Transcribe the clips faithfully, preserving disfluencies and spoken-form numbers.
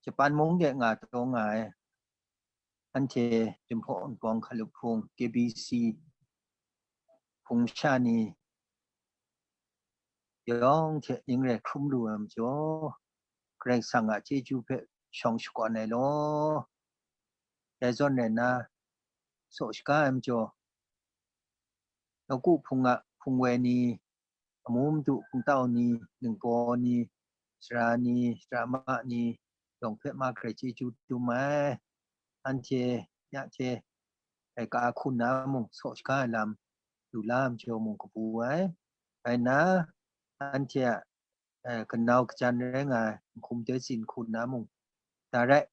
Japan mung de nga taw nga ai, anhte Jinghpaw Wunpawng Hkalup Hpung, K B C hpung sha ni yawng hte ning rai hkrum lu ai majaw, Karai Kasang a chyeju hpe shawng shakawn ai law, dai zawn rai nna, saw shaga ai majaw, nawku hpung a hpung woi ni, amu madu hpungtau ni, ningbaw ni, sara ni, sara ma ni, yawng hpe ma garai chyeju dum ai. Anhte ya hte laika hku nna mung saw shaga ai lam lu la ai majaw mung kabu ai. Rai nna, anhte a, eh, kanau kajan rai nga ai, nhkum doi tsin hku nna mung, da rai,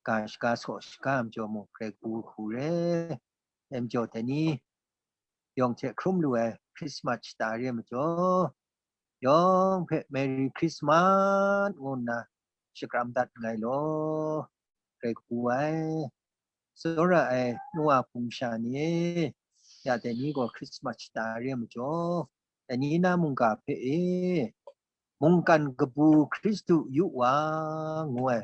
ga shaga saw shaga ai majaw mung, grai kabu hku re. Dai majaw dai ni yawng hte hkrum lu ai Christmas shata re ai majaw, yawng hpe Merry Christmas ngu nna shakram dat nngai law, grai kabu ai. Tsawra ai nu wa hpung sha ni e, ya dai ni gaw Christmas shata re ai majaw, dai ni na mungga hpe e, mungkan kabu Hkristu yu wa ngu ai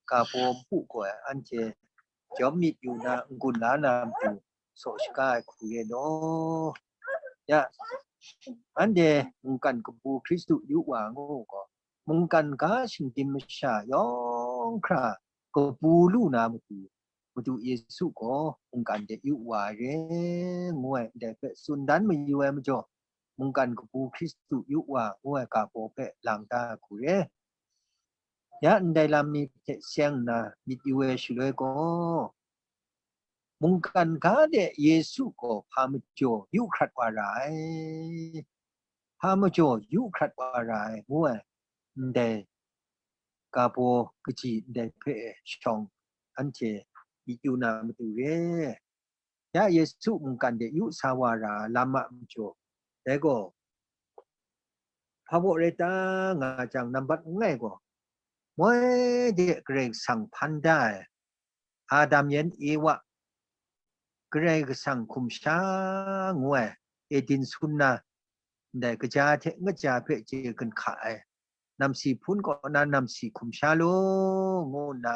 ga baw npu gaw ai, anhte jawm myit yu na n-gun la na matu saw shaga ai hku re law. Ya, anhte mungkan kabu Hkristu yu wa ngu gaw, mungkan ga shinggyim masha yawng hkra kabu lu na matu, Madu Yesu gaw mungkan de yu wa ai re, ngu ai ndai hpe tsun dan mayu ai majaw, mungkan kabu Hkristu yu wa ngu ai ga baw hpe lang da ai hku re. Ya ndai lam ni hte seng nna myit yu ai shaloi gaw, mungkan ga de Yesu gaw hpa majaw yu hkrat wa ra ai, hpa majaw yu hkrat wa ra ai, ngu ai ndai ga baw kaji ndai hpe shawng anhte myit yu na matu re. Ya Yesu mungkan de yu sa wa ra lam a majaw, dai gaw, hpa baw rai ta nga jang, nambat langai gaw, moi de Karai Kasang hpan da ai, Adam yan Ewa, Karai Kasang hkum sha ngu ai, Eden sun na, ndai kaja hte n kaja hpe chye gun hka ai, namsi hpun kaw na namsi hkum sha lu, ngu nna,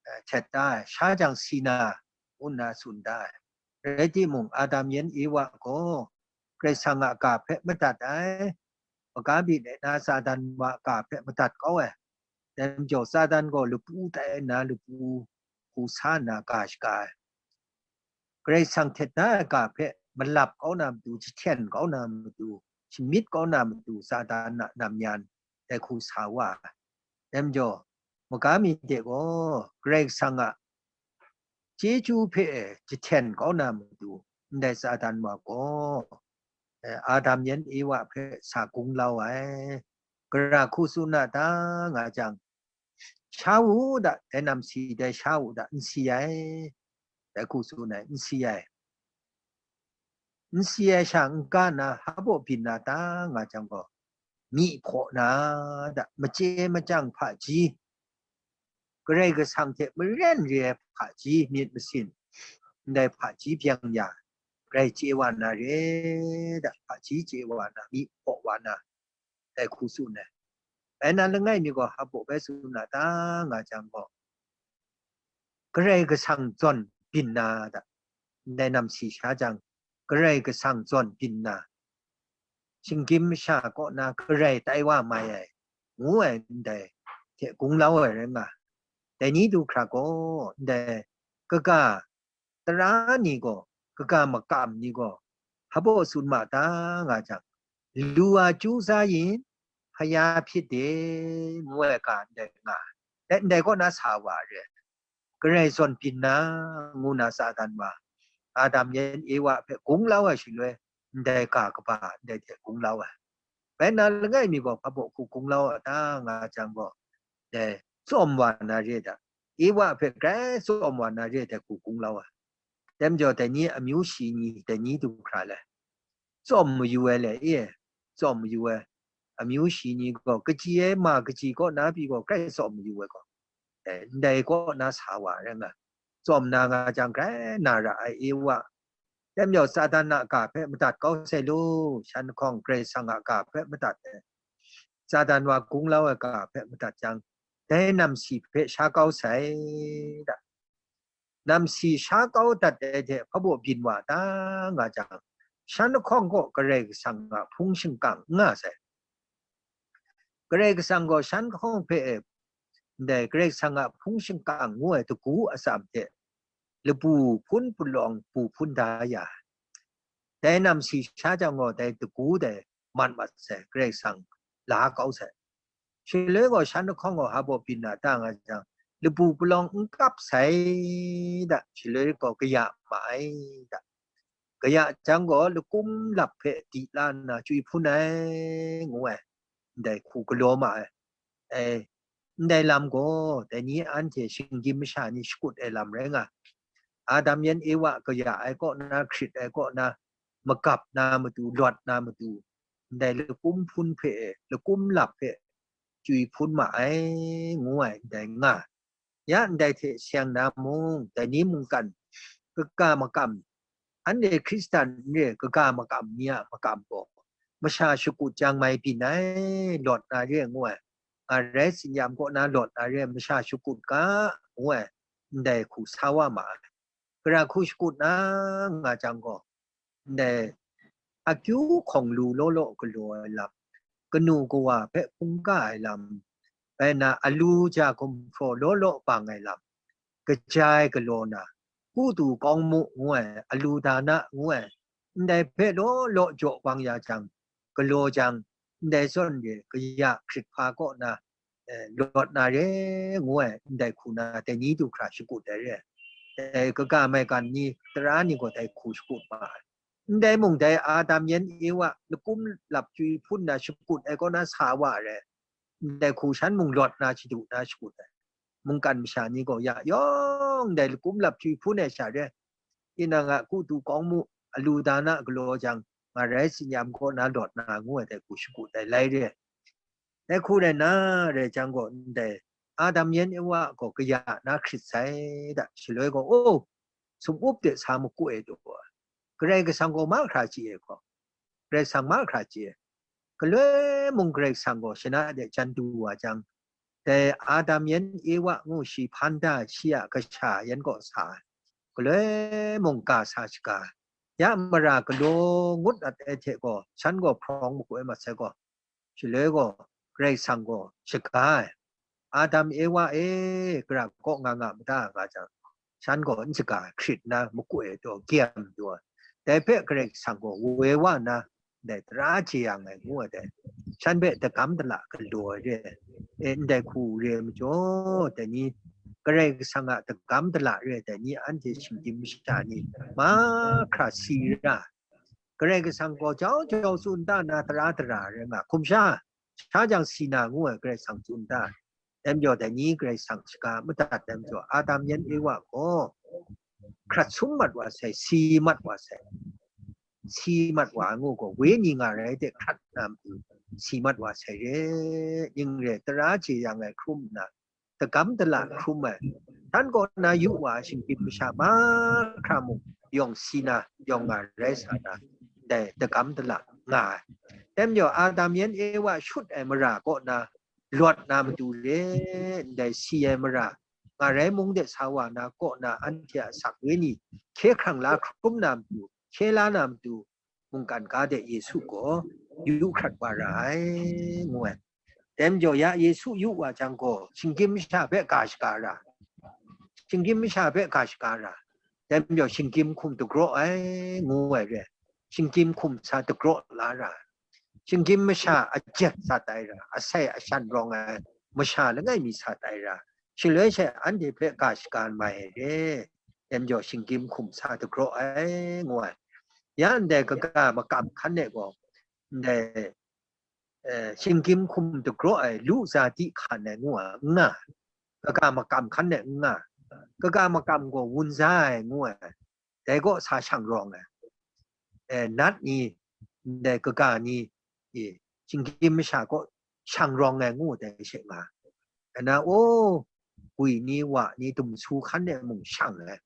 eh, htet da ai, sha jang si na, ngu nna tsun da ai. Rai timung, Adam yan Ewa gaw Karai Kasang a ga hpe madat ai, maga byin ai na Satan wa a ga hpe madat kau ai. Dai majaw, Satan gaw lapu tai nna lapu hku sa nna ga shaga ai. Karai Kasang htet da ai ga hpe malap kau na matu, jahten kau na matu, shamyit kau na matu, Satan a nam yan dai hku sa wa ai. Dai majaw, maga mi de gaw, Karai Kasang a chyeju hpe jahten kau na matu, ndai Satan wa gaw, eh, Adam yan Ewa hpe sa gung lau ai. Gara hku tsun a ta nga jang, sha u da, dai namsi dai sha u da, n si ai, dai hku tsun ai, n si ai. N si ai sha n ga na, hpa baw byin na ta nga jang gaw, myi hpaw na da, machye machyang hpaji, Karai Kasang hte maren re ai hpaji myit masin, ndai hpaji byeng ya, grai chye wa na re da, hpaji chye wa na, myi hpaw wa na, dai hku tsun ai. Bai na langai mi gaw hpa baw bai tsun na ta nga jang gaw, Karai Kasang zawn byin na da, ndai namsi sha jang, Karai Kasang zawn byin na, shinggyim masha kaw na garai tai wa mai ai, ngu ai ndai hte gung lau ai rai nga. Dai ni du hkra gaw, ndai kaga tara ni gaw, kaga makam ni gaw, hpa baw tsun ma ta nga jang, lu a chyu za yin, hpa ya hpyit de, ngu ai ga ndai nga, dai ndai kaw na sa wa re. Karai zawn byin na, ngu na Satan wa, Adam yan Ewa hpe gung lau ai shaloi, ndai ga kaba ndai hte gung lau ai. Bai na langai mi gaw hpa baw hku gung lau a ta nga jang gaw, dai tsawm wa na re da, Ewa hpe grai tsawm wa na re dai hku gung lau ai. Dai majaw, dai ni amyu shi ni, dai ni du hkra le, tsawm mayu ai le, e, tsawm mayu ai. Amyu shi ni gaw, kaji ai ma kaji kaw na pyi gaw, grai tsawm mayu ai gaw, eh, ndai kaw na sa wa rai nga, tsawm na nga jang, grai na ra ai Ewa. Dai majaw, Satan a ga hpe madat kau sai lu, shan lahkawng Karai Kasang a ga hpe madat ai. Satan wa gung lau ai ga hpe madat jang, dai namsi hpe sha kau sai da. Namsi sha kau dat ai hte hpabaw byin wa ta nga jang, shan lahkawng kaw Karai Kasang a hpung shingkang n nga sai. Karai Kasang gaw shan lahkawng hpe e, ndai Karai Kasang a hpung shingkang ngu ai dagu atsam hte labu hpun palawng bu hpun da ya ai. Dai namsi sha jang gaw, dai dagu dai mat mat sai, Karai Kasang la kau sai. Shaloi gaw shan lahkawng gaw hpabaw byin na ta nga jang, labu palawng n kap sai da, shaloi gaw kaya ma ai da. Kaya jang gaw, lakum lap hpe di la nna chywi hpun ai, ngu ai, ndai hku galaw ma ai. E, ndai lam gaw, dai ni anhte shinggyim masha ni shakut ai lam rai nga. Adam yan Ewa kaya ai kaw na, hkrit ai kaw na, magap na matu, lawt na matu, ndai lakum hpun hpe, lakum lap hpe chywi hpun ma ai, ngu ai, ndai nga. Ya ndai hte seng na mung, dai ni mungkan kaga makam, anhte Hkristan n re kaga makam ni a makam gaw, masha shakut jang mai byin ai, lawt na re ngu ai, ngarai tsinyam kaw na lawt na re, masha shakut ga, ngu ai, ndai hku sa wa ma ai. Gara hku shakut na nga jang gaw, ndai akyu hkawng lu law law galaw ai lam, kanu kawa hpe hkungga ai lam, bai na alu ja gumhpraw law law bang ai lam, kaja ai galaw na, kutu kawng mu ngu ai, alu dana ngu ai, ndai hpe law law jaw bang ya jang, galaw jang, ndai zawn re kaya hkrit hpa kaw na, eh, lawt na re ngu ai, ndai hku na dai ni du hkra shakut ai re. Dai kaga maigan ni, tara ni gaw dai hku shakut ma ai. Ndai mung dai Adam yan Ewa lakum lap chywi hpun na shakut ai kaw na sa wa ai re. Ndai hku shan mung lawt na shadu na shakut ai. Mungkan masha ni gaw ya yawng dai lakum lap chywi hpun ai sha re, tinang a kutu kawng mu, alu dana galaw jang, ngarai tsinyam kaw na lawt na ngu ai dai hku shakut ai lai re. Dai hku rai na, rai jang gaw, ndai Adam yan Ewa gaw kaya na hkrit sai da, shaloi gaw, o, sum up de sa maku e taw, Karai Kasang gaw mahkra chye ai gaw, Karai Kasang mahkra chye ai. Galoi mung Karai Kasang gaw shana de jan du wa jang, dai Adam yan Ewa ngu shi hpan da shi a kasha yan kaw sa ai. Galoi mung ga sa shaga ai. Ya mara galaw ngut at ai hte gaw, shan gaw hprawng maku ai mat sai gaw, shaloi gaw Karai Kasang gaw shaga ai. Adam Ewa e, gara kaw nga nga mada nga jang, shan gaw n shaga ai, hkrit nna maku e taw gyem taw ai. Dai hpe Karai Kasang gaw woi wa nna, ndai tara jeyang ai ngu ai dai, shan hpe dagam dala galaw ai re, e, ndai hku re ai majaw, dai ni Karai Kasang a dagam dala re ai dai ni anhte shinggyim masha ni mahkra si ra, Karai Kasang gaw jau jau tsun da na tara dara rai nga, hkum sha, sha jang si na ngu ai Karai Kasang tsun da. Dai majaw dai ni Karai Kasang shaga madat ai majaw, Adam yan Ewa gaw hkrat sum mat wa sai, si mat wa sai. Si mat wa ngu gaw, wenyi ngarai de hkrat na matu si mat wa sai re, ning re tara jeyang ai hkrum nna, dagam dala hkrum ai, shan kaw na yu wa ai shinggyim masha mahkra mung yawng si na, yawng ngarai sa na, dai dagam dala nga ai. Dai majaw, Adam yan Ewa shut ai mara kaw na, lawt na matu re, ndai si ai mara, ngarai mung de sa wa na kaw na, anhte a asak wenyi hkye hkrang la hkrum na matu, hkye la na matu, mungkan ga de Yesu gaw yu hkrat wa ra ai, ngu ai. Dai majaw, ya Yesu yu wa jang gaw, shinggyim masha hpe ga shaga ra, shinggyim masha hpe ga shaga ra, dai majaw, shinggyim hkum dagraw ai, ngu ai re, shinggyim hkum sa dagraw la ra, shinggyim masha ajet sa tai ra, asai ashan rawng ai masha langai mi sa tai ra, shaloi she anhte hpe ga shaga mai ai re, dai majaw, shinggyim hkum sa dagraw ai, ngu ai. Ya ndai kaga makam hkan e gaw, ndai, eh, shinggyim hkum dagraw ai lu zadi hkan ai ngu ai, n nga, kaga makam hkan e n nga, kaga makam gaw wunza ai ngu ai, dai kaw sa shang rawng ai, eh, nat ni, ndai kaga ni, eh, shinggyim masha kaw shang rawng ai ngu dai she nga. Ana, o, gwi ni, wa ni, dumsu hkan e mung shang ai.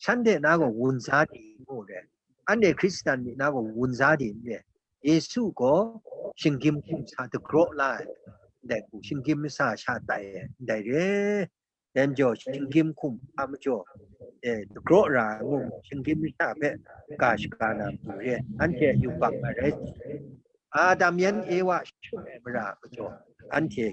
Shanhte na gaw wunza di ngu re. Anhte Hkristan ni na gaw wunza di n re. Yesu gaw shinggyim hkum sa dagraw la ai. ndai hku shinggyim masha sha tai ai, ndai re. Dai majaw, shinggyim hkum a majaw, e, dagraw ra ai mung, shinggyim masha hpe ga shaga na matu re, anhte yubak ai rai. Adam yan Ewa shut ai mara majaw, anhte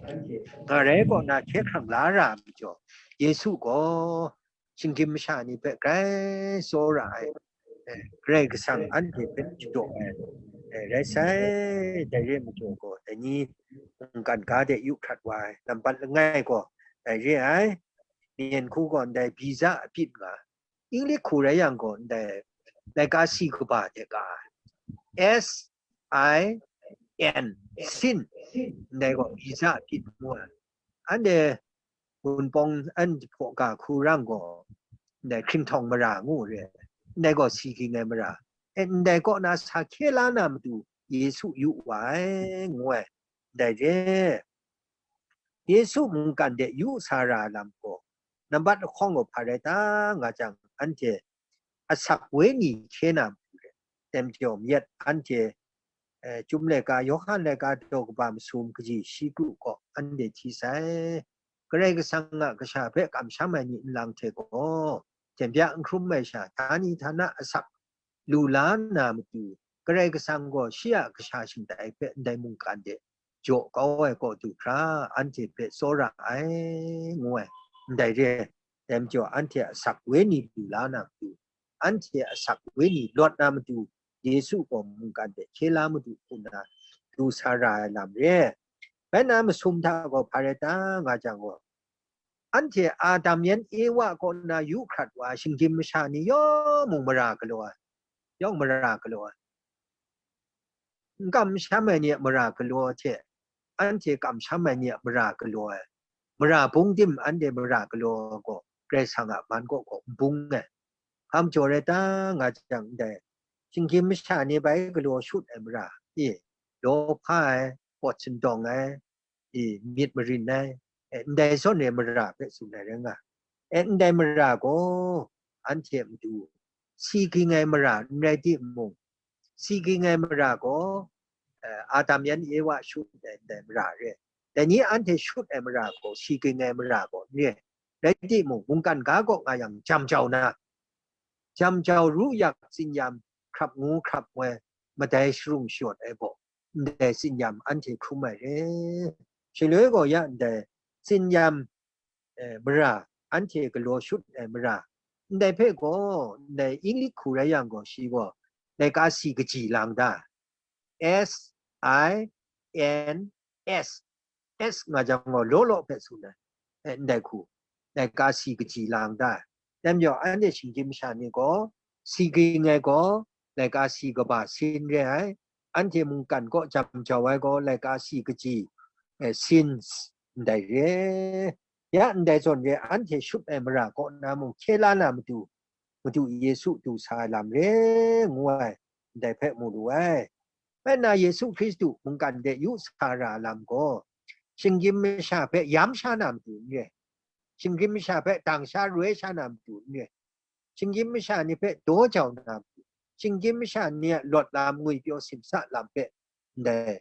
nga rai kaw na hkye hkrang la ra ai majaw, Yesu gaw shinggyim masha ni hpe grai tsawra ai, e, Karai Kasang anhte hpe jaw ai, e, rai sai. Dai re majaw gaw, dai ni mungkan ga de yu hkrat wa ai, nambat langai gaw dai re ai. Myen hku gaw ndai biza a byin nga, Inglik hku rai yang gaw ndai laika si kaba de ka ai. S I N, sin, ndai gaw biza a byin ngu ai. Anhte Wunpawng an hpaw ga hku rang gaw, ndai hkringhtawng mara ngu re, ndai gaw si ging ai mara, e, ndai kaw na sa hkye la na matu Yesu yu wa ai, ngu ai, ndai re. Yesu mungkan de yu sa ra ai lam gaw, nambat lahkawng gaw hpa rai ta nga jang, anhte asak wenyi hkye na matu re, dai majaw mayat anhte, e, Chyum laika, Yawhan laika daw kaba masum kaji shi kru gaw anhte hti sai. Karai Kasang a kasha hpe kamsham ai ni nlang hte gaw, hten bya n hkrum ai sha, htani htana asak lu la na matu, Karai Kasang gaw shi a kasha shingtai hpe ndai mungkan de jaw kau ai kaw du hkra, anhte hpe tsawra ai, ngu ai, ndai re. Dai majaw, anhte asak wenyi lu la na matu, anhte asak wenyi lawt na matu, Yesu gaw mungkan de hkye la madu hku nna du sa ra ai lam re. Bai na masum hta gaw hpa rai ta nga jang gaw, anhte Adam yan Ewa kaw na yu hkrat wa ai shinggyim masha ni yawng mung mara galaw ai, yawng mara galaw ai. N kamsham ai ni a mara galaw hte, anhte kamsham ai ni a mara galaw ai, mara bung tim anhte mara galaw gaw, Karai Kasang a man kaw gaw n bung ai. Hpa majaw rai ta nga jang, ndai shinggyim masha ni bai galaw shut ai mara, e, law hpa ai, pawt sindawng ai, e, myit marin ai, e, ndai zawn re mara hpe tsun ai rai nga. E, ndai mara gaw anhte a matu si ging ai mara n rai timung, si ging ai mara gaw, e, Adam yan Ewa shut ai ndai mara re. Dai ni anhte shut ai mara gaw si ging ai mara gaw n re. Rai timung, mungkan ga kaw nga yang jam jau na, jam jau ru yak tsinyam hkrap ngu hkrap ngoi, madai sharung shayawt ai baw, ndai tsinyam anhte hkrum ai re. Shaloi gaw ya ndai tsinyam, e, mara, anhte galaw shut ai mara, ndai hpe gaw, ndai Inglik hku rai yang gaw, shi gaw laika si kaji lang da. S I N S. S nga jang gaw, law law hpe tsun ai, e, ndai hku, laika si kaji lang da ai. Dai majaw, anhte shinggyim masha ni gaw, si ging ai gaw, laika si kaba sin re ai, anhte mungkan kaw jam jau ai gaw, laika si kaji, e, sin, ndai re. Ya ndai zawn re, anhte shut ai mara kaw na mung hkye la na matu, Madu Yesu du sa ai lam re, ngu ai, ndai hpe mu lu ai. Bai na Yesu Hkristu mungkan de yu sa ra ai lam gaw, shinggyim masha hpe yam sha na matu n re, shinggyim masha hpe dang sha roi sha na matu n re, shinggyim masha ni hpe daw jau na matu, shinggyim masha ni a lawt lam, ngwipyaw simsa lam hpe ndai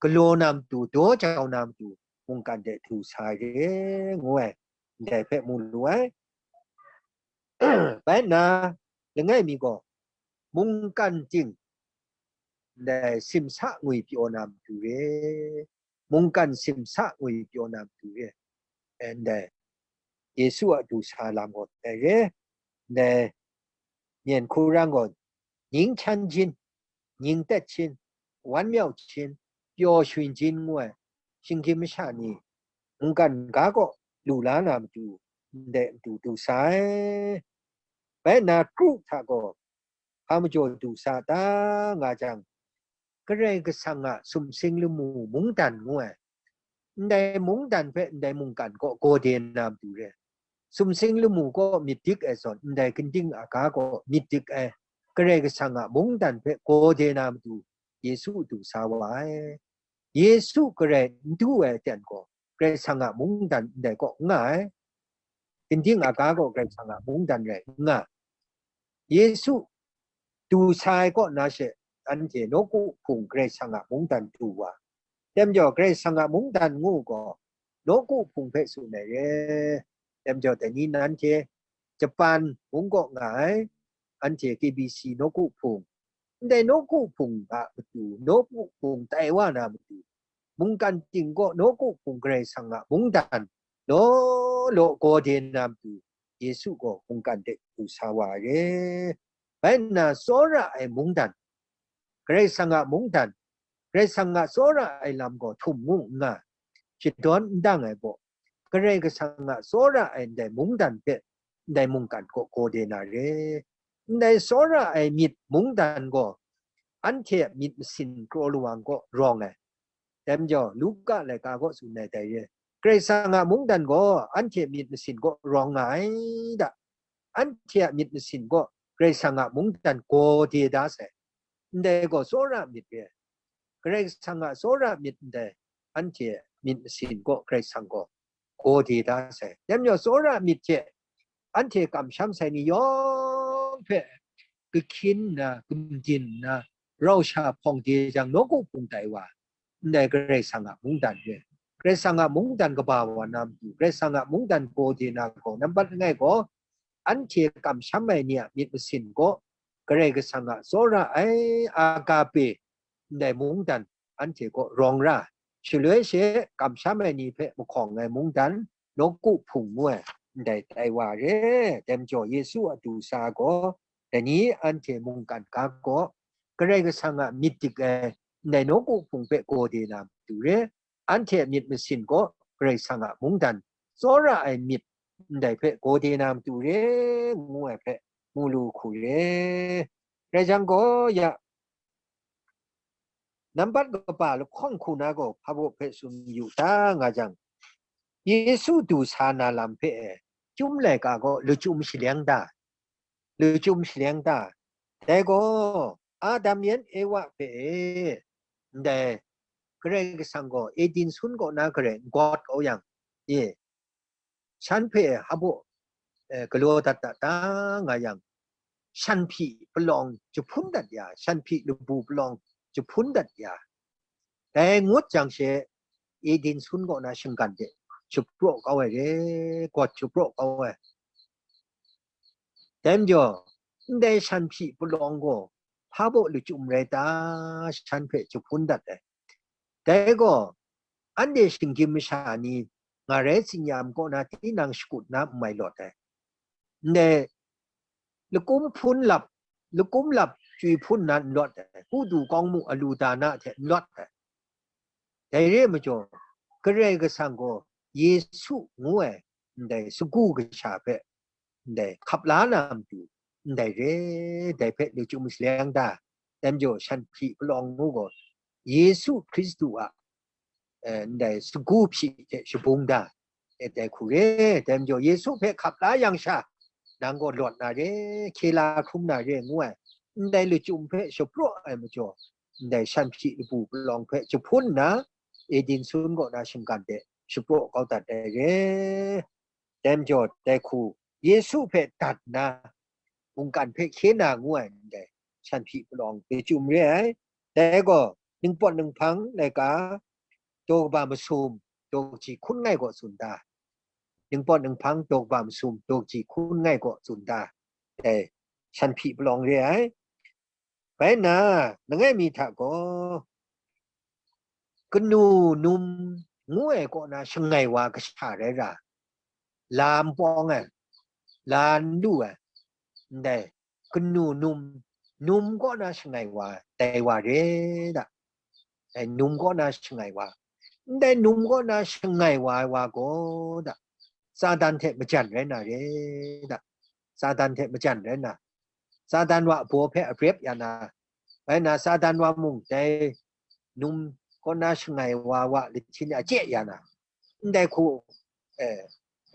galaw na matu, daw jau na matu, mungkan de du sa ai re, ngu ai, ndai hpe mu lu ai. Bai nna, langai mi gaw, mungkan ting ndai simsa ngwipyaw na matu re, mungkan simsa ngwipyaw na matu re, ndai Yesu a du sa lam gaw ndai re, ndai myen hku rang gaw, 宁强筋, 宁德筋, 万妙筋, 表寻筋 ngu ai, shinggyim masha ni mungkan ga kaw lu la na matu, ndai matu du sa ai. Bai nna kru hta gaw, hpa majaw du sa ta nga jang, Karai Kasang a sumsing lamu mungdan ngu ai, ndai mungdan hpe ndai mungkan kaw gaw de na matu re, sumsing lamu kaw myit dik ai zawn, ndai ginding aga kaw myit dik ai, Karai Kasang a mungdan hpe gaw de na matu, Yesu du sa wa ai. Yesu garai n du ai aten gaw, Karai Kasang a mungdan ndai kaw n nga ai. Ginding aga gaw Karai Kasang a mungdan rai n nga. Yesu du sa ai kaw na she, anhte nawku hpung Karai Kasang a mungdan du wa. Tem jaw, Karai Kasang a mungdan ngu gaw, nawku hpung hpe tsun ai re. Tem jaw, dai ni nanhte Japan mung kaw nga ai, anhte K B C nawku hpung, ndai nawku hpung a matu, nawku hpung tai wa na matu, mungkan ting kaw nawku hpung Karai Kasang a mungdan law law gaw de na matu, Yesu gaw mungkan de du sa wa ai re. Bai nna, tsawra ai mungdan, Karai Kasang a mungdan, Karai Kasang a tsawra ai lam gaw htum ngu n nga, shadawn n dang ai baw, Karai Kasang a tsawra ai ndai mungdan hpe ndai mungkan kaw gaw de na re. Ndai tsawra ai myit mungdan gaw anhte a myit masin kraw lawang kaw rawng ai. Dai majaw, Luka laika kaw tsun ai dai re. Karai Kasang a mungdan gaw anhte myit masin kaw rawng nga ai da. Anhte a myit masin gaw Karai Kasang a mungdan gaw de da sai. Ndai gaw tsawra myit re. Karai Kasang a tsawra myit ndai, anhte myit masin gaw Karai Kasang gaw gaw de da sai. Dai majaw, tsawra myit hte anhte kamsham sai ni yawng hpe kahkyin nna, gumdin nna, rau sha hpawng de jang, nawku hpung tai wa, ndai Karai Kasang a mungdan re. Karai Kasang a mungdan kaba wa na matu, Karai Kasang a mungdan gaw de na gaw, nambat langai gaw, anhte kamsham ai ni a myit masin gaw, Karai Kasang a tsawra ai agape, ndai mungdan anhte kaw rawng ra, shaloi she kamsham ai ni hpe mahkawng ai mungdan, nawku hpung ngu ai, ndai tai wa re. Dai majaw, Yesu a du sa gaw, dai ni anhte mungkan ga gaw, Karai Kasang a myit dik ai, ndai nawku hpung hpe gaw de na matu re. Anhte a myit masin gaw Karai Kasang a mungdan, tsawra ai myit ndai hpe gaw de na matu re, ngu ai hpe mu lu hku re. Rai jang gaw, ya, nambat kaba lahkawng hku na gaw hpa baw hpe tsun yu ta nga jang, Yesu du sa na lam hpe e, Chyum laika gaw lachyum shaleng da, lachyum shaleng da. Dai gaw, Adam yan Ewa hpe e, ndai Karai Kasang gaw Eden sun kaw na garai n gawt kau yang, e, shan hpe hpa baw, e, galaw dat dat da nga yang, shan hpyi palawng jahpun dat ya, shan hpyi labu palawng jahpun dat ya, dai ngut jang she, Eden sun kaw na shinggan de shapraw kau ai re, gawt shapraw kau ai. Dai majaw, ndai shan hpyi palawng gaw hpa baw lachyum rai ta, shan hpe jahpun dat ai. Dai gaw, anhte shinggyim masha ni nga rai tsin-yam kaw na tinang shakut na n mai lawt ai. Ndai lakum hpun lap, lakum lap chywi hpun na n lawt ai, hudu kawng mu alu da na hte n lawt ai. Dai re ai majaw, Karai Kasang gaw Yesu ngu ai ndai sagu kasha hpe ndai hkap la na matu, ndai re, dai hpe lachyum shaleng da, dai majaw shan hpyi palawng ngu gaw, Yesu Hkristu a, eh, ndai sagu hpyi hte shabung da, e, dai hku re, dai majaw Yesu hpe hkap la yang sha, nang gaw lawt na re, hkye la hkrum na re, ngu ai, ndai lachyum hpe shapraw ai majaw, ndai shan hpyi labu palawng hpe jahpun nna, Eden sun kaw na shinggan de shapraw kau dat ai re. Dai majaw, dai hku Yesu hpe dat nna, mungkan hpe hkye na ngu ai ndai shan hpyi palawng lachyum re ai. Dai gaw, Ningpawt Ninghpang laika, daw kaba masum, daw kaji hkun ngai gaw tsun da. Ningpawt Ninghpang, daw kaba masum, daw kaji hkun ngai gaw tsun da. Dai shan hpyi palawng re ai. Bai nna, langai mi hta gaw, kanu num ngu ai kaw na shangai wa kasha rai ra, la n pawng ai, la n lu ai, ndai kanu num, num kaw na shangai wa, dai wa re da. Dai num kaw na shangai wa, ndai num kaw na shangai wa ai wa gaw da, Satan hte majan rai na re da. Satan hte majan rai na, Satan wa baw hpe aprep ya na, bai na Satan wa mung dai num kaw na shangai wa wa lahtin a chye ya na, ndai hku, eh,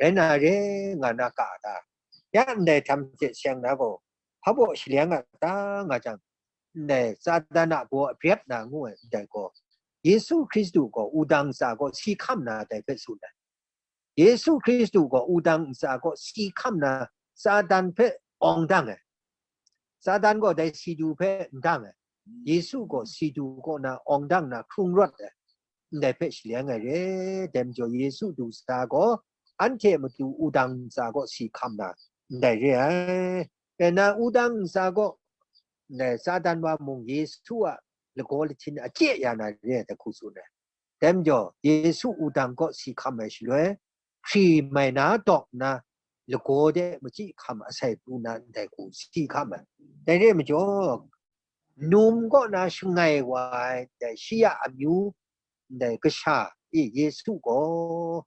rai na re nga na ka ta? Ya ndai htam hte seng na gaw, hpa baw shaleng a ta nga jang, ndai Satan a baw aprep na ngu ai ndai gaw, Yesu Hkristu gaw wudang ntsa gaw si hkam na dai hpe tsun ai. Yesu Hkristu gaw wudang ntsa gaw si hkam na, Satan hpe awng dang ai. Satan gaw dai si du hpe n dang ai. Yesu gaw si du kaw na awng dang na hkrung rawt ai. ndai hpe shaleng ai re. Dai majaw Yesu du sa gaw, anhte matu wudang ntsa gaw si hkam na, ndai re ai. Rai nna wudang ntsa gaw, ndai Satan wa mung Yesu a lagaw lahtin a chye ya na re ai, dai hku tsun ai. Dai majaw, Yesu wudang gaw si hkam ai shaloi, hkri mai na dawk nna, lagaw de machyi hkam asai pru na ndai hku si hkam ai. Dai re ai majaw, num kaw na shangai wa ai, dai shi a amyu, ndai kasha e Yesu gaw,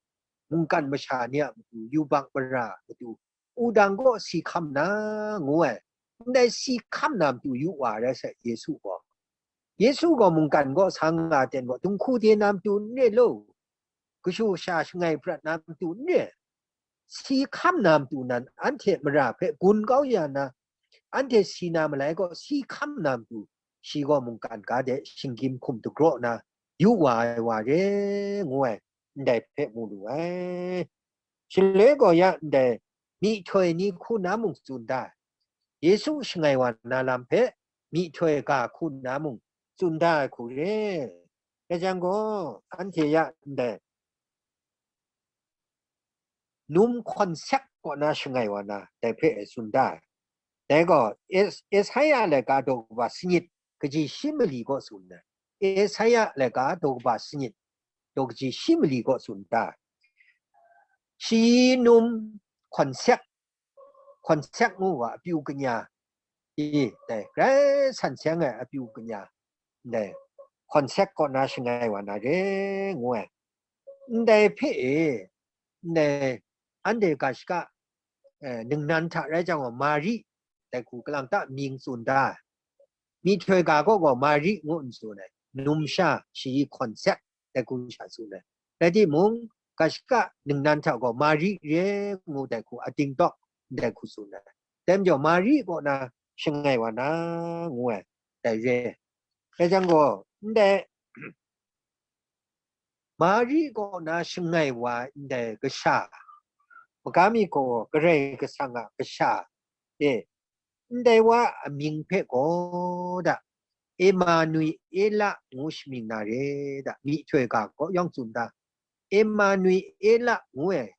mungkan masha ni a matu, yubak mara a matu, wudang gaw si hkam na, ngu ai. Ndai si hkam na matu yu wa rai sai, Yesu gaw. Yesu gaw mungkan gaw sa nga ten gaw, dinghku de na matu n re law, kashu kasha shangai prat na matu n re. Si hkam na matu nan anhte mara hpe gun kau ya na, anhte si na malai gaw si hkam na matu, shi gaw mungkan ga de shinggyim hkum dagraw na yu wa ai wa re, ngu ai, ndai hpe mu lu ai. Shaloi gaw ya ndai myihtoi ni hku na mung tsun da ai. Yesu shangai wa na lam hpe myihtoi ga hku na mung tsun da ai hku re. Dai jang gaw, anhte ya ndai num hkawn sek kaw na shangai wa na, dai hpe tsun da ai. Dai gaw, Es-, Esaia laika daw kaba sanit, kaji shi mali kaw tsun ai. Esaia laika daw kaba sanit, daw kaji shi mali kaw tsun da ai. Shi num hkawn sek, hkawn sek ngu wa apyu kanya, i, dai, grai san seng ai apyu kanya, ndai, hkawn sek kaw na shangai wa na re, ngu ai. Ndai hpe e, ndai, anhte ga shaka, eh, ningnan hta rai jang gaw, Mari, dai hku kalang ta mying tsun da ai. Myihtoi ga kaw gaw Mari ngu n tsun ai, numsha shayi hkawn sek, dai hku sha tsun ai. Rai timung, ga shaka ningnan hta gaw Mari re ngu dai hku ating tawk, dai hku tsun ai. Dai majaw Mari kaw na shangai wa na, ngu ai, dai re. Dai jang gaw, ndai Mari kaw na shangai wa ndai kasha, maga mi gaw Karai Kasang a kasha e, ndai wa a mying hpe gaw da, Emanuela ngu shamying na re da, myihtoi ga kaw yawng tsun da, Emanuela ngu ai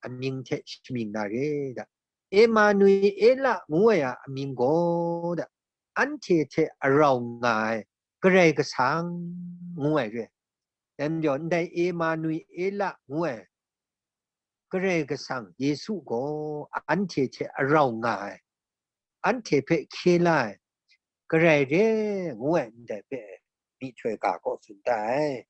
amying hte shamying na re da, Emanuela ngu ai a amying gaw da, anhte hte a rau nga ai Karai Kasang ngu ai re. Dai majaw, ndai Emanuela ngu ai Karai Kasang Yesu gaw anhte hte a rau nga ai, anhte hpe hkye la ai, Karai re ngu ai ndai hpe myihtoi ga kaw tsun da ai.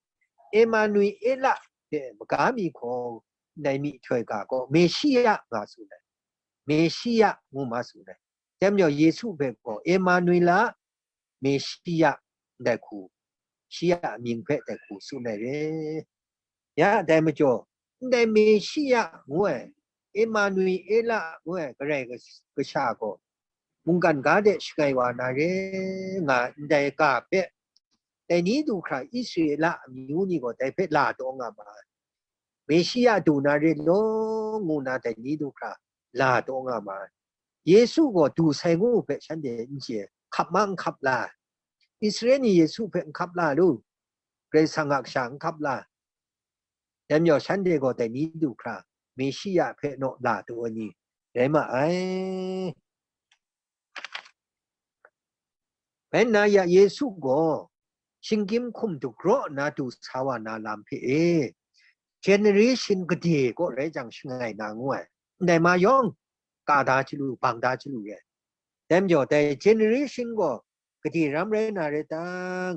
Emanuela hpe maga mi hkaw ndai myihtoi ga gaw Meshia nga tsun ai, Meshia ngu ma tsun ai. Dai majaw Yesu hpe gaw Emanuela, Meshia, ndai hku, shi a mying hpe dai hku tsun ai re. Ya, dai majaw, ndai Meshia ngu ai, Emanuela ngu ai Karai Kas-, Kasha gaw, mungkan ga de shangai wa na re nga ndai ga hpe, dai ni du hkra Israela amyu ni gaw dai hpe la taw nga ma ai. Meshia du na re law, ngu na dai ni du hkra la taw nga ma ai. Yesu gaw du sai ngu hpe shanhte n chye, hkap ma n hkap la ai. Israel ni Yesu hpe n hkap la lu, Karai Kasang a kasha n hkap la ai. Dai majaw shanhte gaw dai ni du hkra, Meshia hpe naw la taw ai ni rai ma ai. Bai nna ya Yesu gaw, shinggyim hkum dagraw nna du sa wa na lam hpe e, generation gade kaw rai jang shangai na ngu ai, ndai ma yawng, ka da chyalu, bang da chyalu re. Dai majaw, dai generation gaw gade ram rai na rai ta,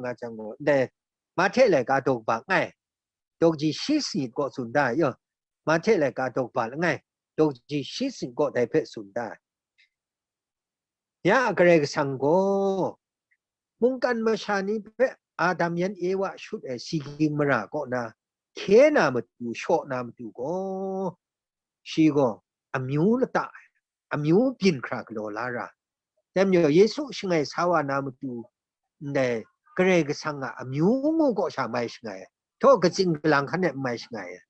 nga jang gaw, ndai Mahte laika daw kaba langai, daw kaji shi sanit kaw tsun da ai, yaw, Mahte laika daw kaba langai, daw kaji shi sanit kaw dai hpe tsun da ai. Ya Karai Kasang gaw, mungkan masha ni hpe Adam yan Ewa shut ai si ging mara kaw na, hkye na matu, shaw na matu gaw, shi gaw amyu lata ai, amyu byin hkra galaw la ra. Dai majaw, Yesu shangai sa wa na matu, ndai Karai Kasang a amyu ngu kaw sha mai shangai ai, htaw katsing kalang hkan e n mai shangai ai,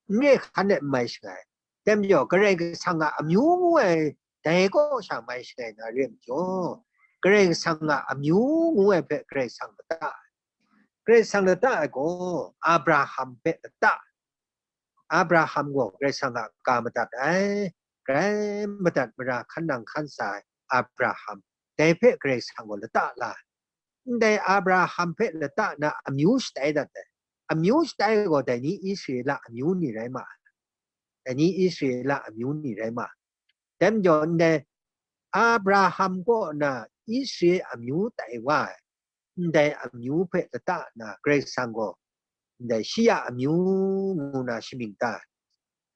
n re hkan e n mai shangai ai. Dai majaw, Karai Kasang a amyu ngu ai, dai kaw sha mai shangai na re ai majaw, Karai Kasang a amyu ngu ai hpe Karai Kasang mada ai. Karai Kasang lata ai gaw Abraham hpe lata. Abraham gaw Karai Kasang a ka madat ai, grai madat mara hkan nang hkan sa ai Abraham, dai hpe Karai Kasang gaw lata la ai. Ndai Abraham hpe lata na amyu shatai dat ai. Amyu shatai gaw dai ni Israela amyu ni rai ma ai. Dai ni Israela amyu ni rai ma ai. Dai majaw ndai Abraham kaw na Israel amyu tai wa ai, ndai amyu hpe lata na Karai Kasang gaw ndai shi a amyu ngu na shamying ta ai.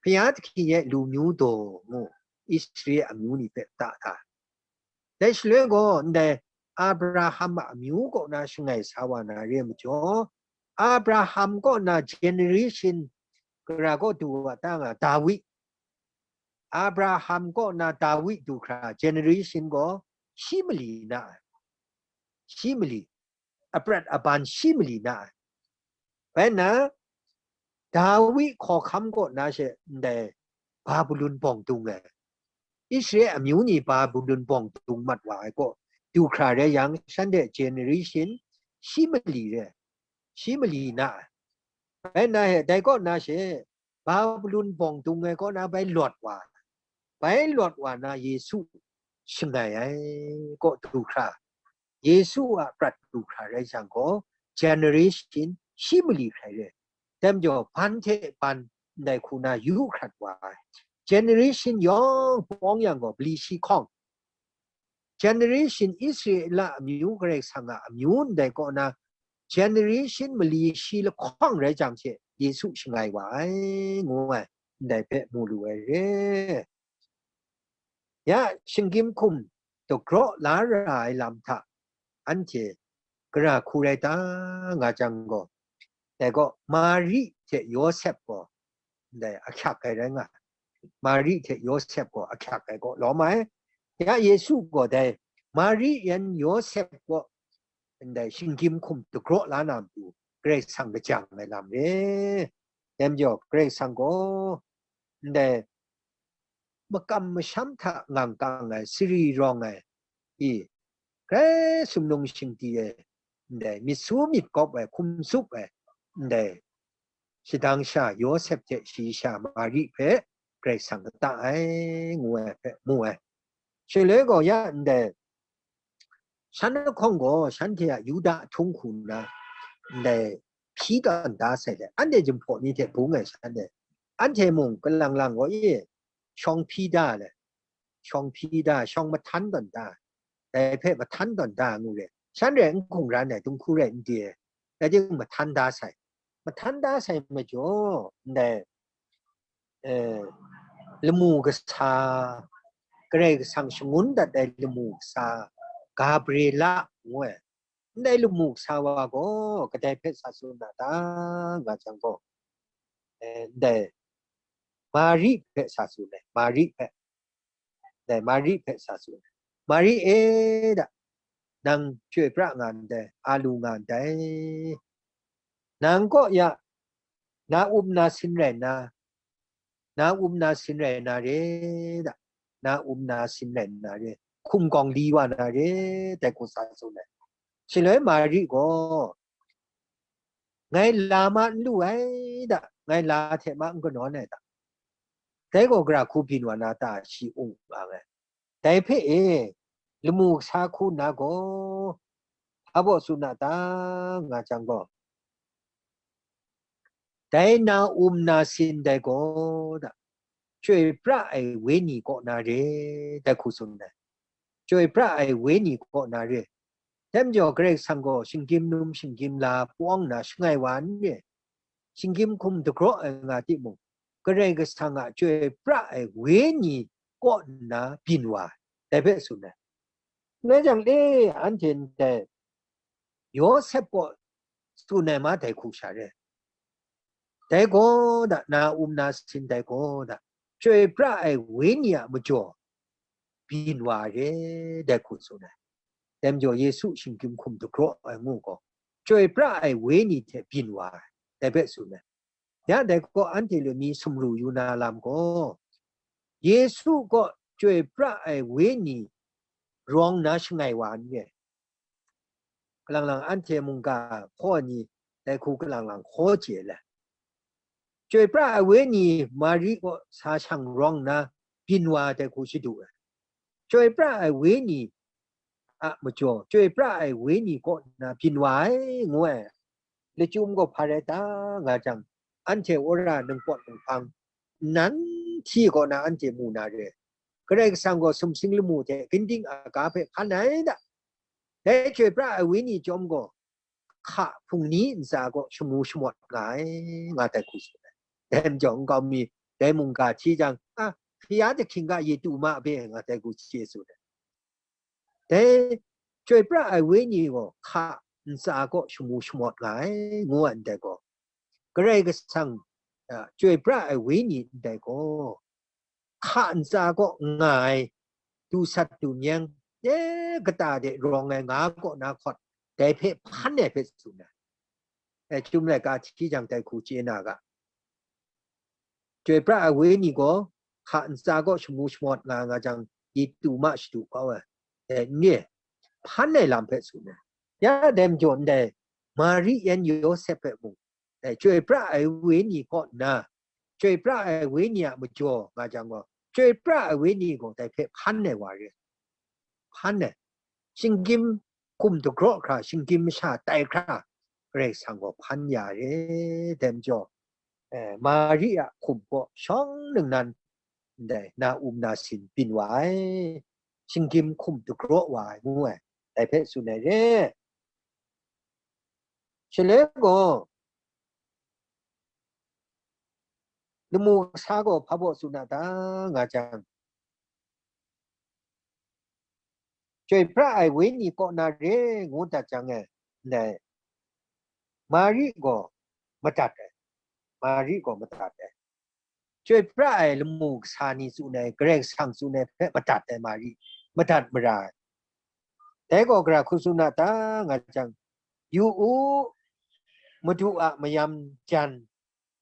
Hpya dahki e lu myu daw ngu Israel amyu ni hpe lata ta ai. Dai shaloi gaw ndai Abraham a amyu kaw na shangai sa wa na re majaw, Abraham kaw na generation, gara kaw du wa ta nga Dawi, Abraham kaw na Dawi du hkra generation gaw shi mali na ai. Shi mali, aprat aban shi mali na ai. Bai na, Dawi hkawhkam kaw na she ndai Babulun bawng dung ai. Israel amyu ni Babulun bawng dung mat wa ai kaw du hkra rai yang, shanhte generation shi mali re, shi mali na ai. Bai na he, dai kaw na she, Babulun bawng dung ai kaw na bai lawt wa, bai lawt wa na Yesu shangai ai kaw du hkra, Yesu a prat du hkra rai jang gaw, generation shi mali hkrai re. Dai majaw, ban hte ban ndai hku na yu hkrat wa ai. Generation yawng pawng yang gaw, mali shi hkawng. Generation Israela amyu Karai Kasang a amyu ndai kaw na, generation mali shi lahkawng rai jang she, Yesu shangai wa ai, ngu ai, ndai hpe mu lu ai re. Ya, shinggyim hkum dagraw la ra ai lam hta, anhte gara hku rai ta nga jang gaw, dai gaw Mari hte Yawsep gaw ndai ahkyak ai rai nga ai. Mari hte Yawsep gaw ahkyak ai kaw lawm ai. Ya, Yesu gaw dai Mari yan Yawsep gaw ndai shinggyim hkum dagraw la na matu, Karai Kasang lajang ai lam re. Dai majaw, Karai Kasang gaw ndai makam masham hta ngang kang ai, sari rawng ai, i, grai sumnung shingdi ai, ndai myit su myit gawp ai, hkum tsup ai, ndai shadang sha Yawsep hte shayi sha Mari hpe Karai Kasang lata ai, ngu ai hpe mu ai. Shaloi gaw ya ndai shan lahkawng gaw shanhte a Yuda ahtung hku nna ndai hpyi tawn da sai let, anhte jinghpaw ni hte bung ai shanhte, anhte mung kalang lang gaw e, shawng hpyi da let, shawng hpyi da, shawng mahtan tawn da, dai hpe mahtan tawn da ngu re, shan rai n hkungran ai, dinghku rai n di ai, rai timung mahtan da sai. Mahtan da sai majaw, ndai, eh, lamu kasa, Karai Kasang shangun dat ai lamu kasa, Gabriela ngu ai, ndai lamu kasa wa gaw kadai hpe sa tsun na ta, nga jang gaw, eh, ndai Mari hpe sa tsun ai, Mari hpe, ndai Mari hpe sa tsun ai, Mari e da, nang chyoi pra nga ndai, a lu nga ndai, nang kaw ya na um na sin rai nna, na um na sin rai na re da, na um na sin rai na re, hkum gawng li wa na re, dai hku sa tsun ai. Shaloi Mari gaw, ngai la ma n lu ai da, ngai la hte ma n kanawn ai da, dai gaw gara hku byin wa na ta, shi ung nga ai. Dai hpe e, lamu kasa hku nna gaw, hpa baw tsun a ta, nga jang gaw, dai na um na sin dai gaw da, chyoi pra ai wenyi kaw na re, dai hku tsun ai. Chyoi pra ai wenyi kaw na re. Dai majaw Karai Kasang gaw shinggyim num shinggyim la pawng na shangai wa n re. Shinggyim hkum dagraw ai nga timung, Karai Kasang a chyoi pra ai wenyi kaw nna byin wa ai, dai hpe tsun ai. Rai jang le, anhte ndai Yawsep kaw tsun ai ma dai hku sha re. Dai gaw da, na um na sin dai gaw da, chyoi pra ai wenyi a majaw byin wa ai re, dai hku tsun ai. Dai majaw Yesu shinggyim hkum dagraw ai ngu gaw, chyoi pra ai wenyi hte byin wa ai, dai hpe tsun ai. Ya dai gaw anhte lami sumru yu na lam gaw, Yesu kaw chyoi pra ai wenyi rawng na shangai wa n re. Kalang lang anhte mungga hkaw ni dai hku kalang lang hkaw chye le. Chyoi pra ai wenyi Mari kaw sa shang rawng nna, byin wa ai dai hku shadu ai. Chyoi pra ai wenyi a majaw, chyoi pra ai wenyi kaw nna byin wa ai, ngu ai. Lachyum gaw hpa rai ta, nga jang, anhte wora ningpawt ninghpang, nnan hti kaw na anhte mu na re. Karai Kasang gaw sumsing lamu hte ginding aga hpe hkan ai da. Dai chyoi pra ai wenyi chyawm gaw, hka hpung ni ntsa kaw shamu shamawt nga ai, nga dai hku tsun ai. Dai majaw, nkau mi dai mungga hti jang, a, hkaya jahkying ga ye tu ma be, nga dai hku chye tsun ai. Dai chyoi pra ai wenyi gaw hka ntsa kaw shamu shamawt nga ai, ngu ai ndai gaw, Karai Kasang, a, chyoi pra ai wenyi ndai gaw, hka ntsa kaw nga ai, du sat du myeng, e, kata de rawng ai nga kaw na hkawt, dai hpe hpan ai hpe tsun ai. E, Chyum laika hti jang dai hku chye na ga. Chyoi pra ai wenyi gaw, hka ntsa kaw shamu shamawt nga nga jang, yi tu ma shadu kau ai, e, n re, hpan ai lam hpe tsun ai. Ya dai majaw ndai, Mari yan Yawsep hpe mung, e, chyoi pra ai wenyi kaw nna, chyoi pra ai wenyi a majaw nga jang gaw, chyoi pra ai wenyi gaw dai hpe hpan ai wa re. Hpan ai. Shinggyim hkum dagraw hkra, shinggyim masha tai hkra, Karai Kasang gaw hpan ya re. Dai majaw, e, Mari a hkum kaw shawng ningnan ndai na um na sin byin wa ai, shinggyim hkum dagraw wa ai, ngu ai, dai hpe tsun ai re. Shaloi gaw, lamu kasa gaw hpa baw tsun a ta, nga jang, chyoi pra ai wenyi kaw na re, ngu dat jang e, ndai, Mari gaw madat ai, Mari gaw madat ai. Chyoi pra ai lamu kasa ni tsun ai, Karai Kasang tsun ai hpe madat ai Mari, madat mara ai. Dai gaw gara hku tsun a ta, nga jang, yu u, Madu a mayam jan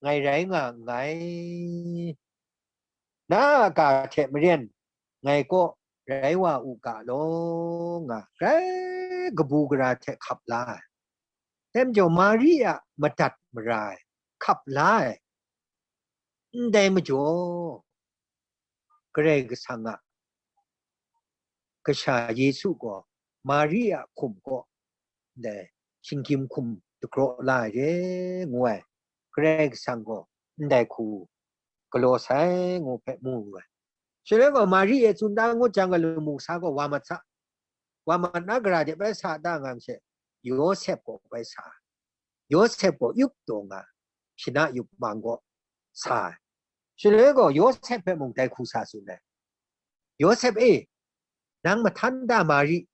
ngai rai nga nngai. Na a ga hte maren ngai kaw rai wa u ga law, nga grai kabu gara hte hkap la ai. Dai majaw, Mari a madat mara ai, hkap la ai, ndai majaw, Karai Kasang a Kasha Yesu gaw Mari a hkum kaw ndai shinggyim hkum dagraw la ai re, ngu ai, Karai Kasang gaw ndai hku galaw sai, ngu hpe mu nngai. Shaloi gaw Mari e tsun da ngut jang, lamu kasa gaw wa mat sa, wa mat na, gara de bai sa da nga ai she, Yawsep gaw bai sa, Yawsep gaw yup taw nga, shana yup mang gaw sa ai. Shaloi gaw Yawsep hpe mung dai hku sa tsun ai. Yawsep e, nang mahtan da Mari,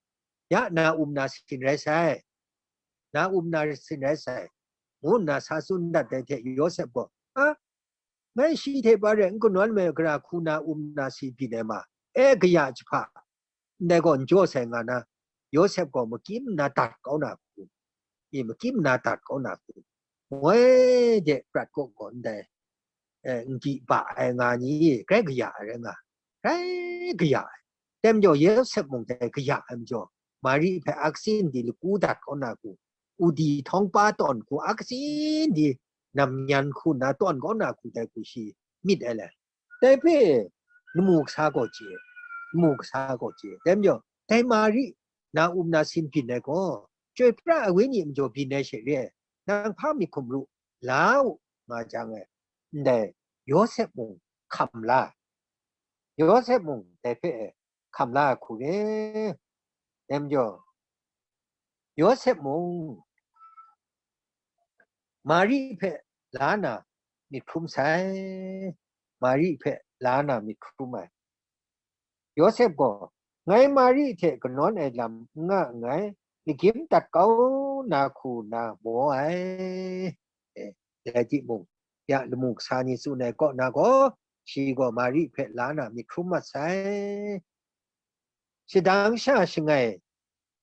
ya na um na sin rai sai, na um na sin rai sai, ngu nna sa tsun dat dai hte Yawsep gaw, a, ngai shi hte bare n kanawn me gara hku na um na si byin ai ma, e, kaya jahpa, ndai gaw n jaw sai nga na, Yawsep gaw makyim nna dat kau na hku, e, makyim nna dat kau na hku, moi de prat kaw gaw ndai, e, n gyi ba ai nga ni, grai kaya ai rai nga, grai kaya ai. Dai majaw Yawsep mung dai kaya ai majaw, Mari hpe aksin di laku dat kau na hku, udi htawng pa tawn hku aksin di nam nyan hku nna tawn kau na hku dai hku shi myit ai le. Dai hpe lamu kasa gaw chye, lamu kasa gaw chye. Dai majaw, dai Mari na um na sin byin ai gaw, chyoi pra ai wenyi majaw byin ai she re ai. Nang hpa mi hkum ru, la u, nga jang e, ndai Yawsep mung hkam la ai. Yawsep mung dai hpe e hkam la ai hku re. Dai majaw, Yawsep mung Mari hpe la na myit hkrum sai, Mari hpe la na myit hkrum ai. Yawsep gaw, ngai Mari hte kanawn ai lam n nga nngai, lagyim dat kau na hku na maw ai. E, rai timung, ya lamu kasa ni tsun ai kaw na gaw, shi gaw Mari hpe la na myit hkrum mat sai. Shadang sha shangai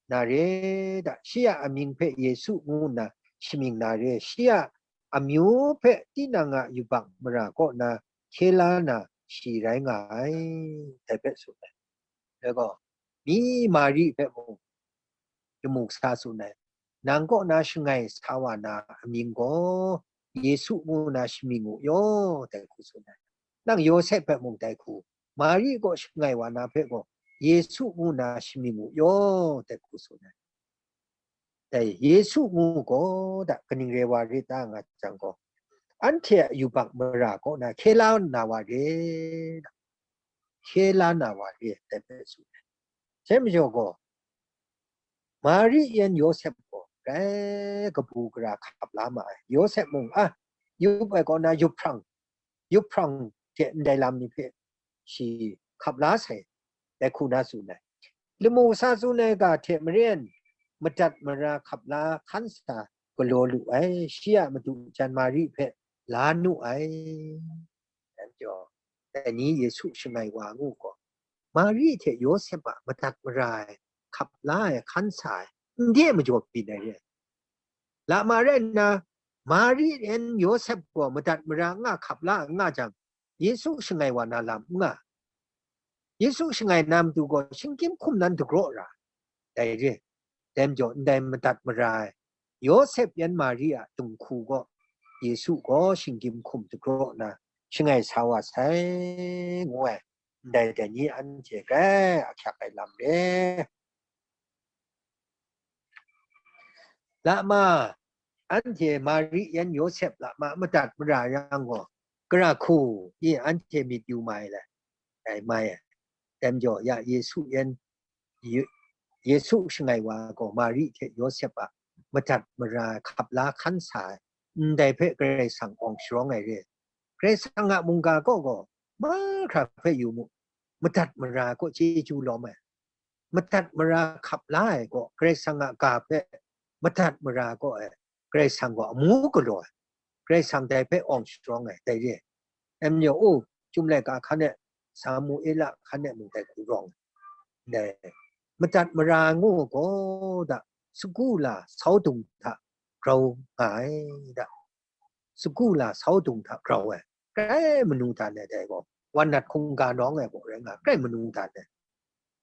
na re da, shi a amying hpe Yesu ngu nna shamying na re, shi a amyu hpe tinang a yubak mara kaw na hkye la na shi rai nga ai, dai hpe tsun ai. Dai gaw, mi Mari hpe mung lamu kasa tsun ai. nang kaw na shangai sa wa na amying gaw, Yesu ngu na shamying u yaw, dai hku tsun ai. Nang Yawsep hpe mung dai hku, Mari kaw shangai wa na hpe gaw, Yesu ngu na shamying u yaw, dai hku tsun ai. Dai Yesu ngu gaw da, kaning re wa rit ta nga jang gaw, anhte a yubak mara kaw na hkye la na wa re, hkye la na wa re, dai hpe tsun ai. Hte majaw gaw, Mari yan Yawsep gaw grai kabu gara hkap la ma ai. Yawsep mung, a, yup ai kaw na yup hprang, yup hprang hte ndai lam ni hpe shi hkap la sai, dai hku na tsun ai. Lamu kasa tsun ai ga hte maren, madat mara hkap la hkan sa galaw lu ai, shi a madu jan Mari hpe la nu ai. Dai majaw, dai ni Yesu shangai wa ngu gaw, Mari hte Yawsep a madat mara ai, hkap la ai, hkan sa ai, n de majaw byin ai re. Lama rai nna, Mari yan Yawsep gaw madat mara n nga hkap la n nga jang, Yesu shangai wa na lam n nga. Yesu shangai na matu gaw shinggyim hkum nan dagraw ra, dai re. Dai majaw, ndai madat mara ai, Yawsep yan Mari a dinghku gaw, Yesu gaw shinggyim hkum dagraw na shangai sa wa sai, ngu ai, ndai dai ni anhte grai ahkyak ai lam re. Lama, anhte Mari yan Yawsep lama madat mara yang gaw, gara hku i anhte myit yu mai le, dai mai ai. Dai majaw, ya Yesu yan, Ye-, Yesu shangai wa gaw Mari hte Yawsep a madat mara hkap la hkan sa ai, ndai hpe Karai Kasang awng sharawng ai re. Karai Kasang a mungga kaw gaw, mahkra hpe yu mu, madat mara kaw chyeju lawm ai. Madat mara hkap la ai gaw, Karai Kasang a ga hpe madat mara kaw ai, Karai Kasang gaw amu galaw ai, Karai Kasang dai hpe awng sharawng ai, dai re. Em yo u, Chyum laika hkan e, Samuela hkan e mung dai hku rawng ai. Dai, madat mara ngu gaw da, sagu la sau dung hta grau nga ai da. Sagu la sau dung hta grau ai. Grai manu dan ai dai gaw, wan nat hkungga nawng ai gaw rai nga, grai manu dan ai.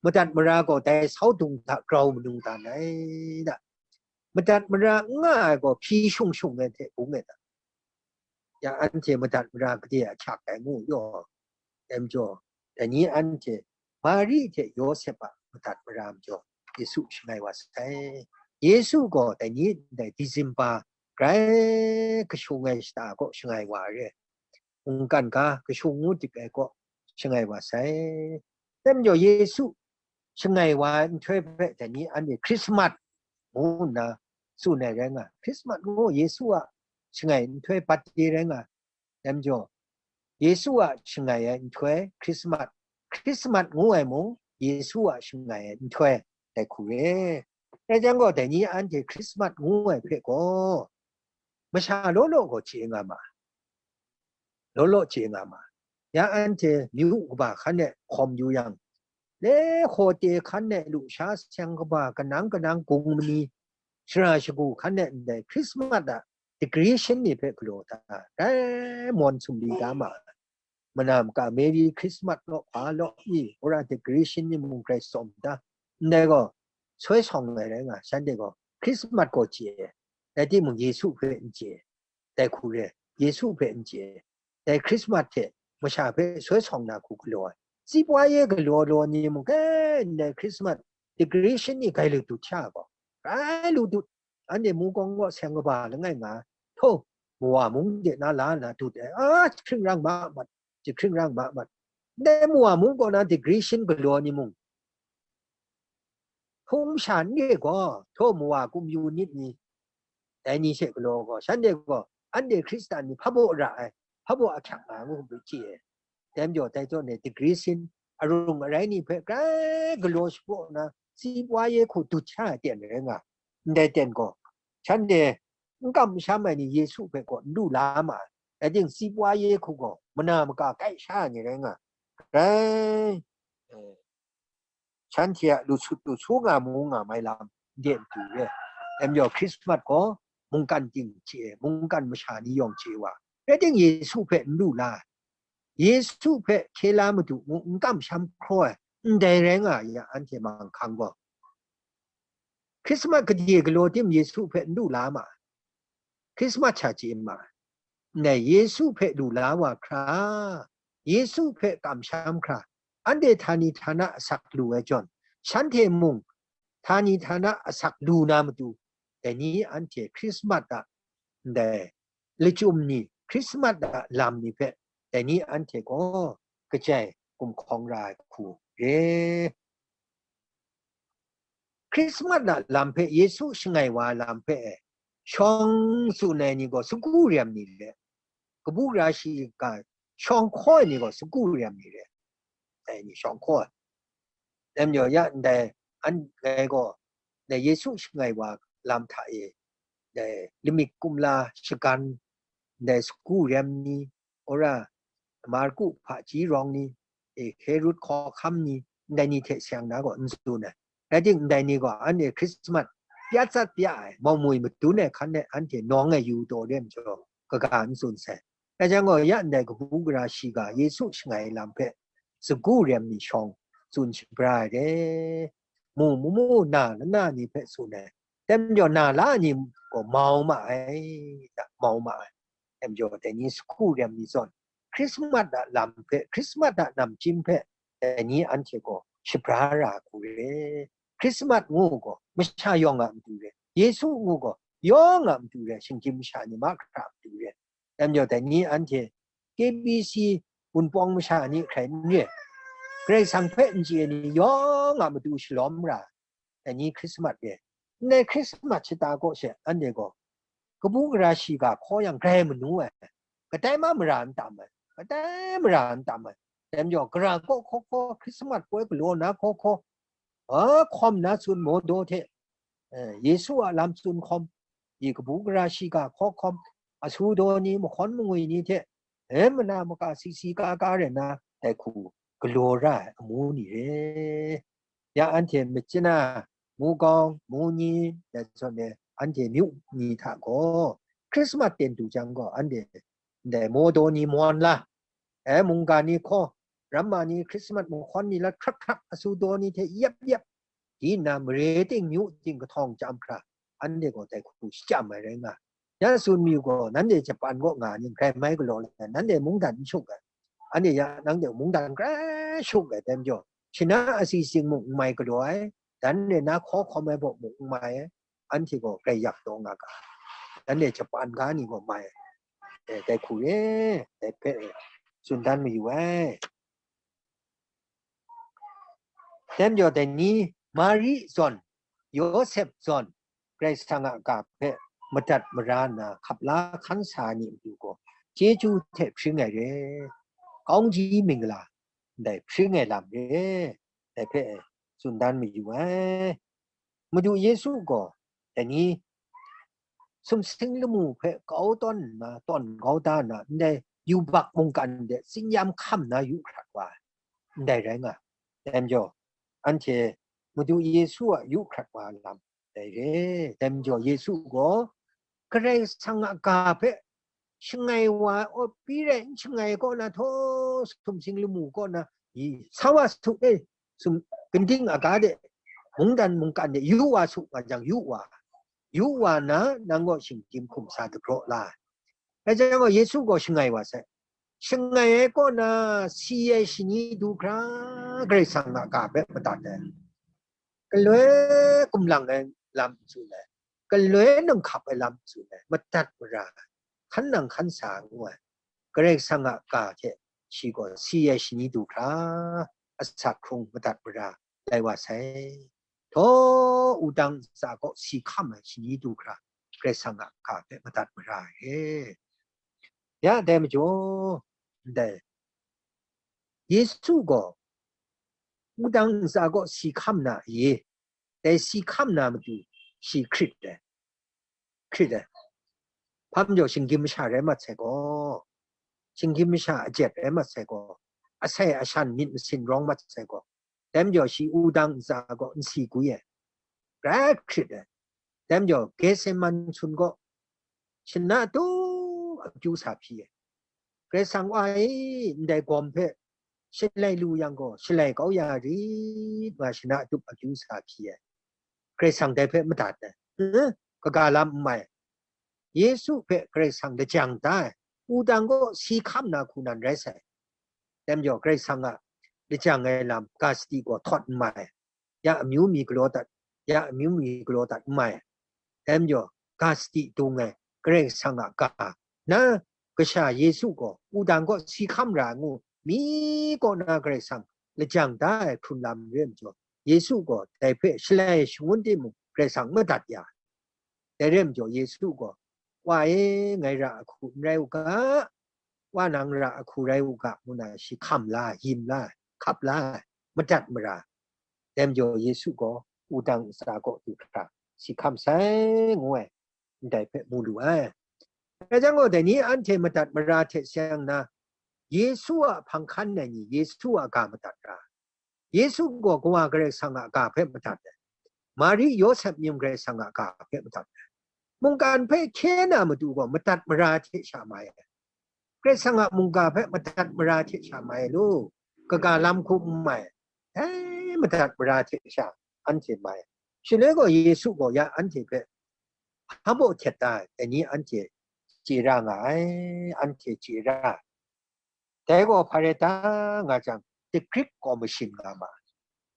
Madat mara gaw dai sau dung hta grau manu dan ai da. Madat mara n nga ai gaw hpyi shung shung ai hte bung ai da. Ya anhte madat mara gade a hkyak ai ngu yaw. Dai majaw, dai ni anhte Mari hte Yawsep a madat mara majaw, Yesu shangai wa sai. Yesu gaw dai ni ndai Disemba grai kashung ai shata kaw shangai wa ai re. Mungkan ga kashung ngu dik ai kaw shangai wa sai. Dai majaw Yesu shangai wa ai nhtoi hpe dai ni anhte Hkrismat ngu nna tsun ai rai nga. Hkrismat ngu Yesu a shangai nhtoi bat de rai nga. Dai majaw, Yesu a shangai ai nhtoi Hkrismat, Hkrismat ngu ai mung Yesu a shangai ai nhtoi dai hku re. Rai jang gaw, dai ni anhte Hkrismat ngu ai hpe gaw, masha law law gaw chye nga ma ai. Law law chye nga ma ai. Ya anhte myu kaba hkan e hkawm yu yang, le hkawte hkan e lusha seng kaba kanang kanang gung mani, shara shagu hkan e ndai Hkrismat a decoration ni hpe galaw da, dai mawn sumri da ma ai. Mana maka Merry Christmas law, hpa law, i, wora decoration ni mung grai tsawm da. Ndai gaw, soi sawng ai rai nga, shanhte gaw, Christmas gaw chye, rai timung, Yesu hpe n chye, dai hku re, Yesu hpe n chye, dai Christmas hte masha hpe soi sawng na hku galaw ai. Tsipwa ye galaw law ni mung, kai ndai Christmas decoration ni grai lu dut sha gaw, grai lu dut, anhte mungkawng kaw seng kaba langai nga, htaw, mawa mung de na la na dut ai, a, jahkring rang ma mat, jahkring rang ma mat. Ndai mawa mung kaw na decoration galaw ni mung, hpung masha n re gaw, htaw, mawa kum yu nit ni, dai ni hte galaw gaw, shanhte gaw, anhte Hkristan ni hpabaw ra ai, hpabaw ahkyak nga ngu hpe chye ai. Dai majaw, dai zawn e decoration arung arai ni hpe grai galaw shapraw nna, tsipwa ye hku dut sha ai ten rai nga, ndai ten gaw, shanhte n kam n sham ai ni Yesu hpe gaw n lu la ma ai. Rai timung, tsipwa ye hku gaw mana maka kai sha ai ni rai nga, grai, eh, shanhte a lu sut lu su nga mu nga mai lam n de matu re. Dai majaw, Hkrismat gaw mungkan ting chye, mungkan masha ni yawng chye wa, rai timung, Yesu hpe n lu la ai, Yesu hpe hkye la madu ngu n kamsham hkraw ai, ndai rai nga ai, anhte manghkang gaw, Hkrismat gade galaw tim Yesu hpe n du la ma ai. Hkrismat sha chye ma ai. Ndai Yesu hpe lu la wa hkra, Yesu hpe kamsham hkra, anhte htani htana asak lu ai jawn, shanhte mung htani htana asak lu na matu, dai ni anhte Hkrismat a ndai lachyum ni, Hkrismat a lam ni hpe dai ni anhte gaw kajai gumhkawng ra ai hku re. Hkrismat a lam hpe, Yesu shangai wa ai lam hpe e, shawng tsun ai ni gaw sagu rem ni re, kabu gara shiga shawng hkaw ai ni gaw sagu rem ni re, dai ni shawng hkaw ai. Dai majaw, ya ndai an ngai gaw, ndai Yesu shangai wa lam hta e, ndai lamik kumla shagan, ndai sagu rem ni, wora Marku hpaji rawng ni, e, Herod hkawhkam ni, ndai ni hte seng na gaw n tsun ai. Rai timung, ndai ni gaw anhte Hkrismat pya tsat pya ai, mau mwi madun ai hkan e anhte nawng e yu taw re ai majaw, kaga n tsun sai. Rai jang gaw, ya ndai kabu gara shiga Yesu shangai ai lam hpe sagu rem ni shawng tsun shabra ai re. Mu, mu, mu, na lana ni hpe tsun ai. Dai majaw, na la ni gaw mau ma ai, da, mau ma ai. Dai majaw, dai ni sagu rem ni zawn, Hkrismat a lam hpe, Hkrismat a namchyim hpe, dai ni anhte gaw shabra ra hku re. Hkrismat ngu gaw masha yawng a matu re, Yesu ngu gaw yawng a matu re, shinggyim masha ni mahkra a matu re. Dai majaw, dai ni anhte K B C Wunpawng masha ni hkrai n re, Karai Kasang hpe n chye ai ni yawng a matu shalawm ra ai ni Hkrismat re. Ndai Hkrismat shata kaw she anhte gaw kabu gara shiga hkaw yang grai manu ai, kadai ma mara n tam ai, kadai mara n tam ai. Dai majaw, gara kaw hkaw hkaw, Hkrismat poi galaw na hkaw hkaw, a, hkawm na tsun mawdaw hte, eh, Yesu a lam tsun hkawm, i kabu gara shiga hkaw hkawm, asu daw ni, mahkawn mangwi ni hte, e, mana maka si si ka ka rai na, dai hku galaw ra ai amu ni re. Ya anhte Myitkyina, Mugawng, Munyi, dai zawn e anhte myu ni hta gaw, Hkrismat ten du jang gaw, anhte ndai mawdaw ni mawn la, e, mungga ni hkaw, ramma ni, Hkrismat mahkawn ni lat hkrak hkrak, asu daw ni hte yep yep, di nna mare ting myu ting kahtawng chyam hkra, anhte gaw dai hku shachyam ai rai nga. Ya tsun mayu gaw, nanhte Japan kaw nga ni grai mai galaw let, nanhte mungdan n shuk ai. Anhte ya nanhte mungdan grai shuk ai, dai majaw, shana asi sing mung n mai galaw ai, dan re na hkaw hkawm ai baw mung n mai ai, anhte gaw grai yak taw nga ga, nanhte Japan ga ni gaw mai ai, eh, dai hku re, dai hpe tsun dan mayu ai. Dai majaw, dai ni Mari zawn, Yawsep zawn, Karai Kasang a ga hpe madat mara nna hkap la hkan sa ai ni matu gaw, chyeju hte hpring ai re, kaungji mingla ndai hpring ai lam re, dai hpe tsun dan mayu ai. Madu Yesu gaw dai ni sumsing lamu hpe kau tawn nna, tawn kau da nna, ndai yubak mungkan de tsinyam hkam na yu hkrat wa ai, ndai rai nga ai. Dai majaw, anhte Madu Yesu a yu hkrat wa ai lam dai re. Dai majaw, Yesu gaw Karai Kasang a ga hpe shangai wa ai, awpyi rai n shangai kaw na, htaw sumsing lamu kaw na, i, sa wa su e, sum, ginding aga de, mungdan mungkan de, yu wa su nga jang, yu wa, yu wa na, nang gaw shinggyim hkum sa dagraw la ai. Dai jang gaw, Yesu gaw shangai wa sai. Shangai ai kaw na, si ai shani du hkra, Karai Kasang a ga hpe madat ai, galoi kumlang ai lam tsun ai, galoi nang hkap ai lam tsun ai, madat mara ai, hkan nang hkan sa ngu ai, Karai Kasang a ga hte shi gaw si ai shani du hkra, asak hkrung madat mara lai wa sai. Htaw wudang ntsa kaw si hkam ai shani du hkra, Karai Kasang a ga hpe madat mara ai. Ya, dai majaw, ndai Yesu gaw wudang ntsa kaw si hkam na ye, dai si hkam na matu shi hkrit ai, hkrit ai. Hpa majaw, shinggyim masha rai mat sai gaw, shinggyim masha ajet rai mat sai gaw, asai ashan myit masin rawng mat sai gaw, dai majaw shi wudang ntsa gaw n si gwi ai, grai hkrit ai. Dai majaw, Getseman sun gaw shana tup akyu sa hpyi ai. Karai Kasang Wa e, ndai gawm hpe shalai lu yang gaw, shalai kau ya rit nga, shana tup akyu sa hpyi ai. Karai Kasang dai hpe madat ai. Kaga lam n mai. Yesu hpe Karai Kasang lajang da ai. Wudang gaw si hkam na hku nan rai sai. Dai majaw, Karai Kasang a lajang ai lam, ga sadi gaw htawt n mai. Ya amyu mi galaw dat, ya amyu mi galaw dat n mai. Dai majaw, ga sadi dung ai, Karai Kasang a ga, na kasha Yesu gaw, wudang gaw si hkam ra ai ngu, mi kaw na Karai Kasang lajang da ai hkrun lam re ai majaw, Yesu gaw dai hpe shalai shangun timung, Karai Kasang madat ya. Dai re ai majaw, Yesu gaw, "Wa e, ngai ra ahku n rai u ga, Wa nang ra ahku rai u ga," ngu na shi hkam la, yim la, hkap la, madat mara. Dai majaw Yesu gaw wudang ntsa kaw du hkra si hkam sai, ngu ai, ndai hpe mu lu ai. Rai jang gaw, dai ni anhte madat mara hte seng na, Yesu a hpang hkan ai ni, Yesu a ga madat ra. Yesu gaw Kawa Karai Kasang a ga hpe madat ai. Mari Yawsep mying Karai Kasang a ga hpe madat ai. Mungkan hpe hkye na matu gaw madat mara hte sha mai ai. Karai Kasang a mungga hpe madat mara hte sha mai ai lu, kaga lam hku n mai. Dai madat mara hte sha anhte mai. Shaloi gaw Yesu gaw ya anhte hpe hpa baw htet da ai, dai ni anhte chye ra nga ai, anhte chye ra ai. Dai gaw hpa rai ta nga jang, the Great Commission nga ma ai.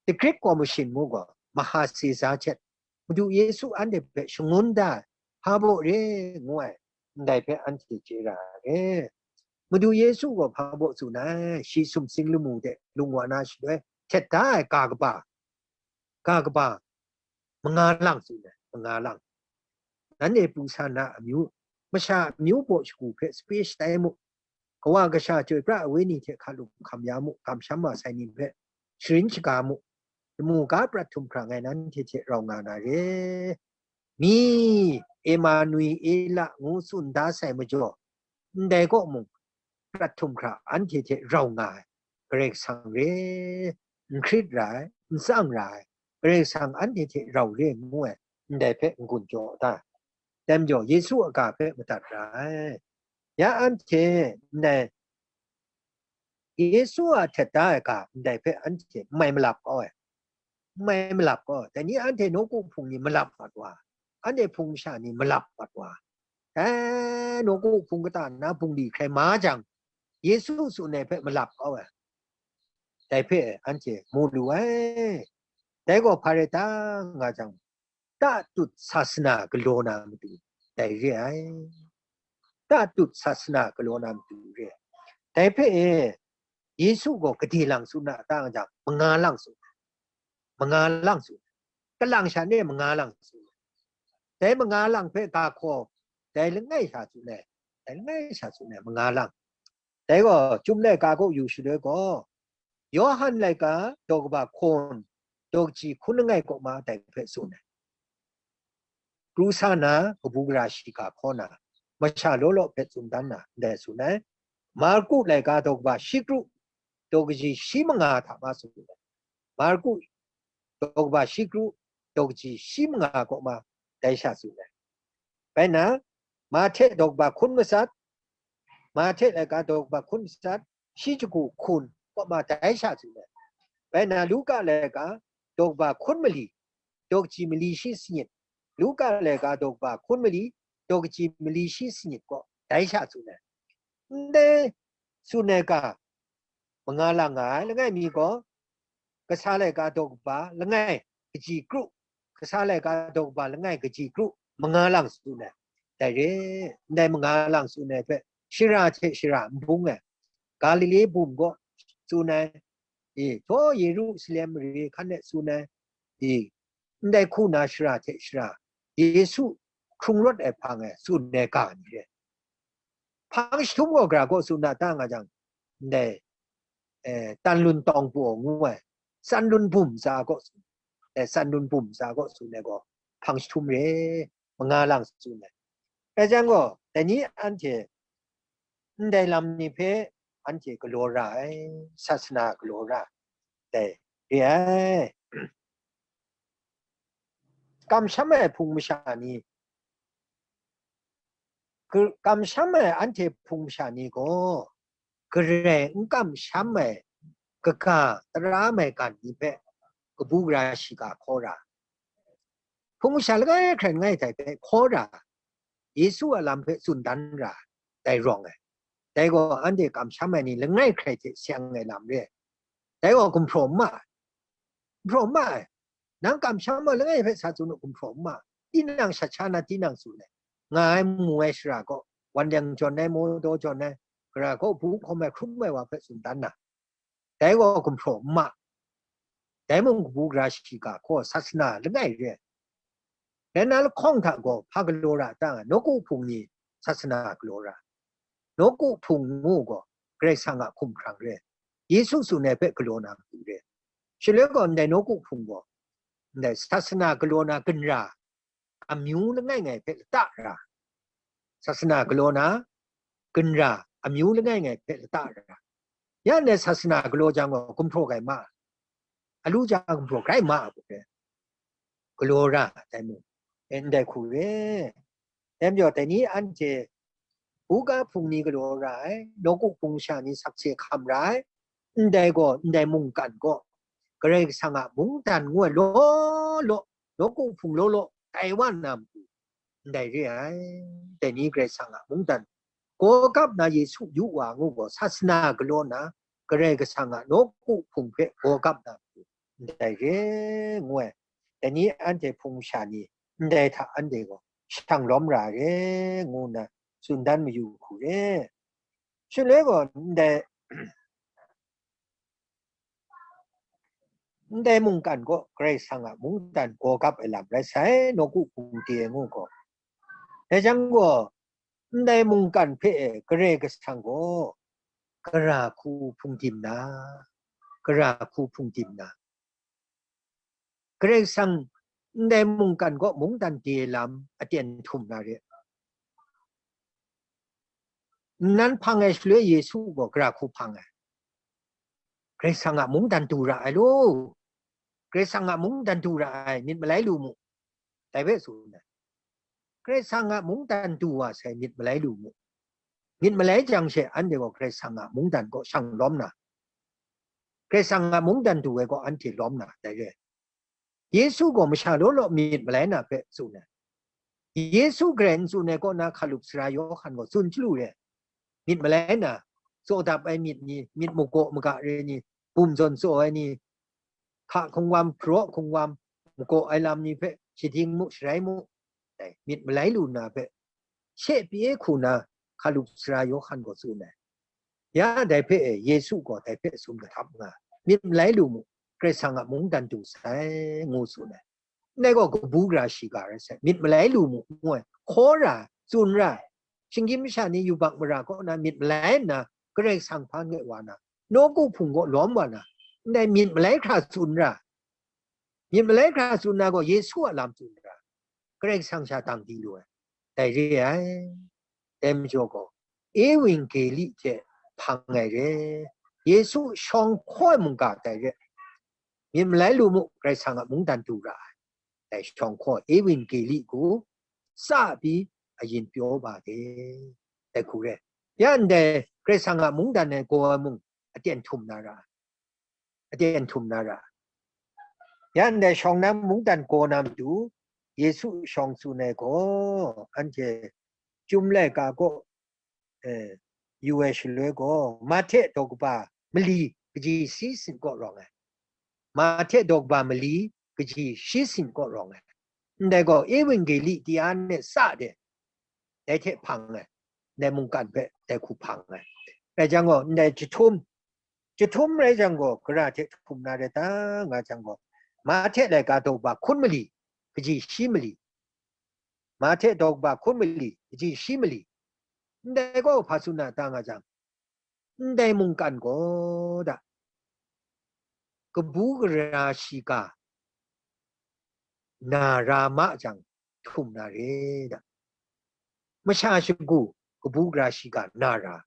The Great Commission ngu gaw, Maha Seza hte Madu Yesu anhte hpe shangun da ai, hpa baw re ngu ai, ndai hpe anhte chye ra ai. Madu Yesu gaw hpa baw tsun ai, shi sumsing lamu de lung wa na shaloi, htet da ai ga kaba, ga kaba, manga lang tsun ai, manga lang. Nanhte pru sa na amyu, masha amyu baw shagu hpe sape shatai mu, Kawa Kasha chyoi pra ai wenyi hte hkalup hkam ya mu, kamsham wa sai ni hpe sharin shaga mu, lamu ga prat htum hkra ngai nanhte hte rau nga na re. Mi, Emanuela ngu tsun da sai majaw, ndai kaw mung, prat htum hkra anhte hte rau nga ai, Karai Kasang re, n hkrit ra ai, n tsang ra ai, Karai Kasang anhte hte rau re ngu ai, ndai hpe n-gun jaw da ai. Dai majaw, Yesu a ga hpe madat ra ai. Ya anhte ndai Yesu a htet da ai ga ndai hpe anhte n mai malap kau ai. N mai malap kau ai. Dai ni anhte nawku hpung ni malap mat wa, anhte hpung masha ni malap mat wa. Dai nawku hpung kata na bungli hkrai ma jang, Yesu tsun ai hpe malap kau ai. Dai hpe anhte mu lu ai. Dai gaw hpa rai ta nga jang, tatut sasana galaw na matu dai re ai. Tatut sasana galaw na matu re ai. Dai hpe e, Yesu gaw gade lang tsun na ta nga jang, manga lang tsun ai. Manga lang tsun ai. Kalang sha ne manga lang tsun ai. Dai manga lang hpe ga hkaw, dai langai sha tsun ai. Dai langai sha tsun ai, manga lang. Dai gaw, Chyum laika kaw yu shaloi gaw, Yawhan laika daw kaba hkun, daw kaji hkun langai kaw ma dai hpe tsun ai. Pru sa na kabu gara shiga hkaw na, masha law law hpe tsun dan na, ndai tsun ai. Marku laika daw kaba shi kru, daw kaji shi manga hta ma tsun ai. Marku daw kaba shi kru, daw kaji shi manga kaw ma, dai sha tsun ai. Bai na, Mahte daw kaba hkun matsat, Mahte laika daw kaba hkun matsat, shi shagu hkun kaw ma dai sha tsun ai. Bai na, Luka laika daw kaba hkun mali, daw kaji mali shi sanit, Luka laika daw kaba hkun mali, daw kaji mali shi sanit kaw dai sha tsun ai. Ndai tsun ai ga, manga lang nga ai langai mi gaw, kasa laika daw kaba langai kaji kru, kasa laika daw kaba langai kaji kru, manga lang tsun ai. Dai re, ndai manga lang tsun ai hpe, shara hte shara n bung ai. Galile bum gaw tsun ai, e, htaw Yerusalem mare hkan e tsun ai, e, ndai hku na shara hte shara, Yesu hkrung rawt ai hpang e tsun ai ga ni re. Hpang jahtum gaw gara kaw tsun na ta nga jang, ndai, eh, Tanlun Tawng Pua ngu ai, Sanlun Bum tsa kaw tsun, eh, Sanlun Bum tsa kaw tsun ai gaw, hpang jahtum re, manga lang tsun ai. Rai jang gaw, dai ni anhte, ndai lam ni hpe anhte galaw ra ai, sasana galaw ra ai, dai re ai. Kamsham ai hpung masha ni, ka-, kamsham ai anhte hpung masha ni gaw, Karai n kamsham ai kaga tara maigan ni hpe kabu gara shiga hkaw ra. Hpung masha langai hkrai langai dai hpe hkaw ra, Yesu a lam hpe tsun dan ra, dai rawng ai. Dai gaw anhte kamsham ai ni langai hkrai hte seng ai lam re ai. Dai gaw gumhpraw n ma ai. Gumhpraw n ma ai. Nang kamsham ai langai hpe sa tsun u, gumhpraw n ma ai. Tinang shat sha na tinang tsun ai. Nga ai mu ai shara gaw, wan leng jawn ai, mawdaw jawn ai, gara gaw bu hkawm ai hkrum ai wa hpe tsun dan na, dai gaw gumhpraw n ma. Dai mung kabu gara shiga gaw sasana langai re ai. Rai nna lahkawng hta gaw hpa galaw ra ta nga, nawku hpung ni sasana galaw ra. Nawku hpung ngu gaw Karai Kasang a hkumhkrang re ai. Yesu tsun ai hpe galaw na matu re ai. Shaloi gaw ndai nawku hpung gaw ndai sasana galaw na ginra amyu langai ngai hpe lata ra, sasana galaw na ginra amyu langai ngai hpe lata ra. Ya ndai sasana galaw jang gaw gumhpraw grai ma, alu ja gumhpraw grai ma a, galaw ra, dai mung, e, ndai hku re. Dai majaw, dai ni anhte buga hpung ni galaw ra ai, nawku hpung sha ni sakse hkam ra ai, ndai gaw ndai mungkan gaw Karai Kasang a mungdan ngu ai law law, nawku hpung law law tai wa na matu, ndai re ai. Dai ni Karai Kasang a mungdan gaw gap na Yesu yu wa ngu gaw, sasana galaw na Karai Kasang a nawku hpung hpe gaw gap na matu, ndai re ngu ai. Dai ni anhte hpung masha ni ndai hta anhte gaw shang lawm ra ai re ngu nna tsun dan mayu hku re. Shaloi gaw ndai, ndai mungkan gaw Karai Kasang a mungdan gaw gap ai lam rai sai, nawku hpung de ai ngu gaw. Dai jang gaw, ndai mungkan hpe e Karai Kasang gaw gara hku hpungdim na, gara hku hpungdim na, Karai Kasang ndai mungkan gaw mungdan de lam aten htum na re. Nnan hpang ai shaloi Yesu gaw gara hku hpang ai. Karai Kasang a mungdan du ra ai law. Karai Kasang a mungdan du ra ai, myit malai lu mu. Dai hpe tsun ai. Karai Kasang a mungdan du wa sai, myit malai lu mu. Myit malai jang she, anhte gaw Karai Kasang a mungdan gaw shang lawm na, Karai Kasang a mungdan du ai gaw anhte lawm na, dai re. Yesu gaw masha law law myit malai na hpe tsun ai. Yesu garai n tsun ai kaw na, hkalup sara Yawhan gaw tsun chyalu re. Myit malai na, tsaw dap ai myit ni, myit magaw maga re ni, bum zawn tsaw ai ni, hka hkungwam, hparaw hkungwam, magaw ai lam ni hpe shading mu, sharai mu, dai myit malai lu na hpe, she pyi hku na hkalup sara Yawhan gaw tsun ai. Ya dai hpe e, Yesu gaw dai hpe tsun kahtap nga, myit malai lu mu, Karai Kasang a mungdan du sai, ngu tsun ai. Ndai gaw kabu gara shiga rai sai, myit malai lu mu, ngu ai, hkaw ra, tsun ra, shinggyim masha ni yubak mara kaw na myit malai nna, Karai Kasang hpa ngai wa na, nawku hpung gaw lawm wa na, ndai myit malai hkra tsun ra, myit malai hkra tsun na gaw Yesu a lam tsun ra, Karai Kasang sha dang di lu ai, dai re ai. Dai majaw gaw, Ewangeli hte hpang ai re, Yesu shawng hkaw ai mungga dai re, myit malai lu mu, Karai Kasang a mungdan du ra ai, dai shawng hkaw Ewangeli hku tsa pyi ayin pyaw ba de, dai hku re. Ya ndai Karai Kasang a mungdan ai gaw ai mung aten htum na ra ai, aten htum na ra ai. Ya ndai shawng na mungdan gaw na matu, Yesu shawng tsun ai gaw, anhte Chyum laika gaw, eh, yu ai shaloi gaw, Mahte daw kaba mali kaji shi sin kaw rawng ai. Mahte daw kaba mali kaji shi sin kaw rawng ai. Ndai gaw Ewangeli ti a ne sa de, dai hte hpang ai, ndai mungkan hpe dai hku hpang ai. Rai jang gaw, ndai jahtum, jahtum rai jang gaw, gara hte htum na rai ta, nga jang gaw, Mahte laika daw kaba hkun mali, kaji shi mali, Mahte daw kaba hkun mali, kaji shi mali, ndai gaw hpa tsun na ta nga jang, ndai mungkan gaw da, kabu gara shiga na ra ma jang, htum na re da. Masha shagu kabu gara shiga na ra,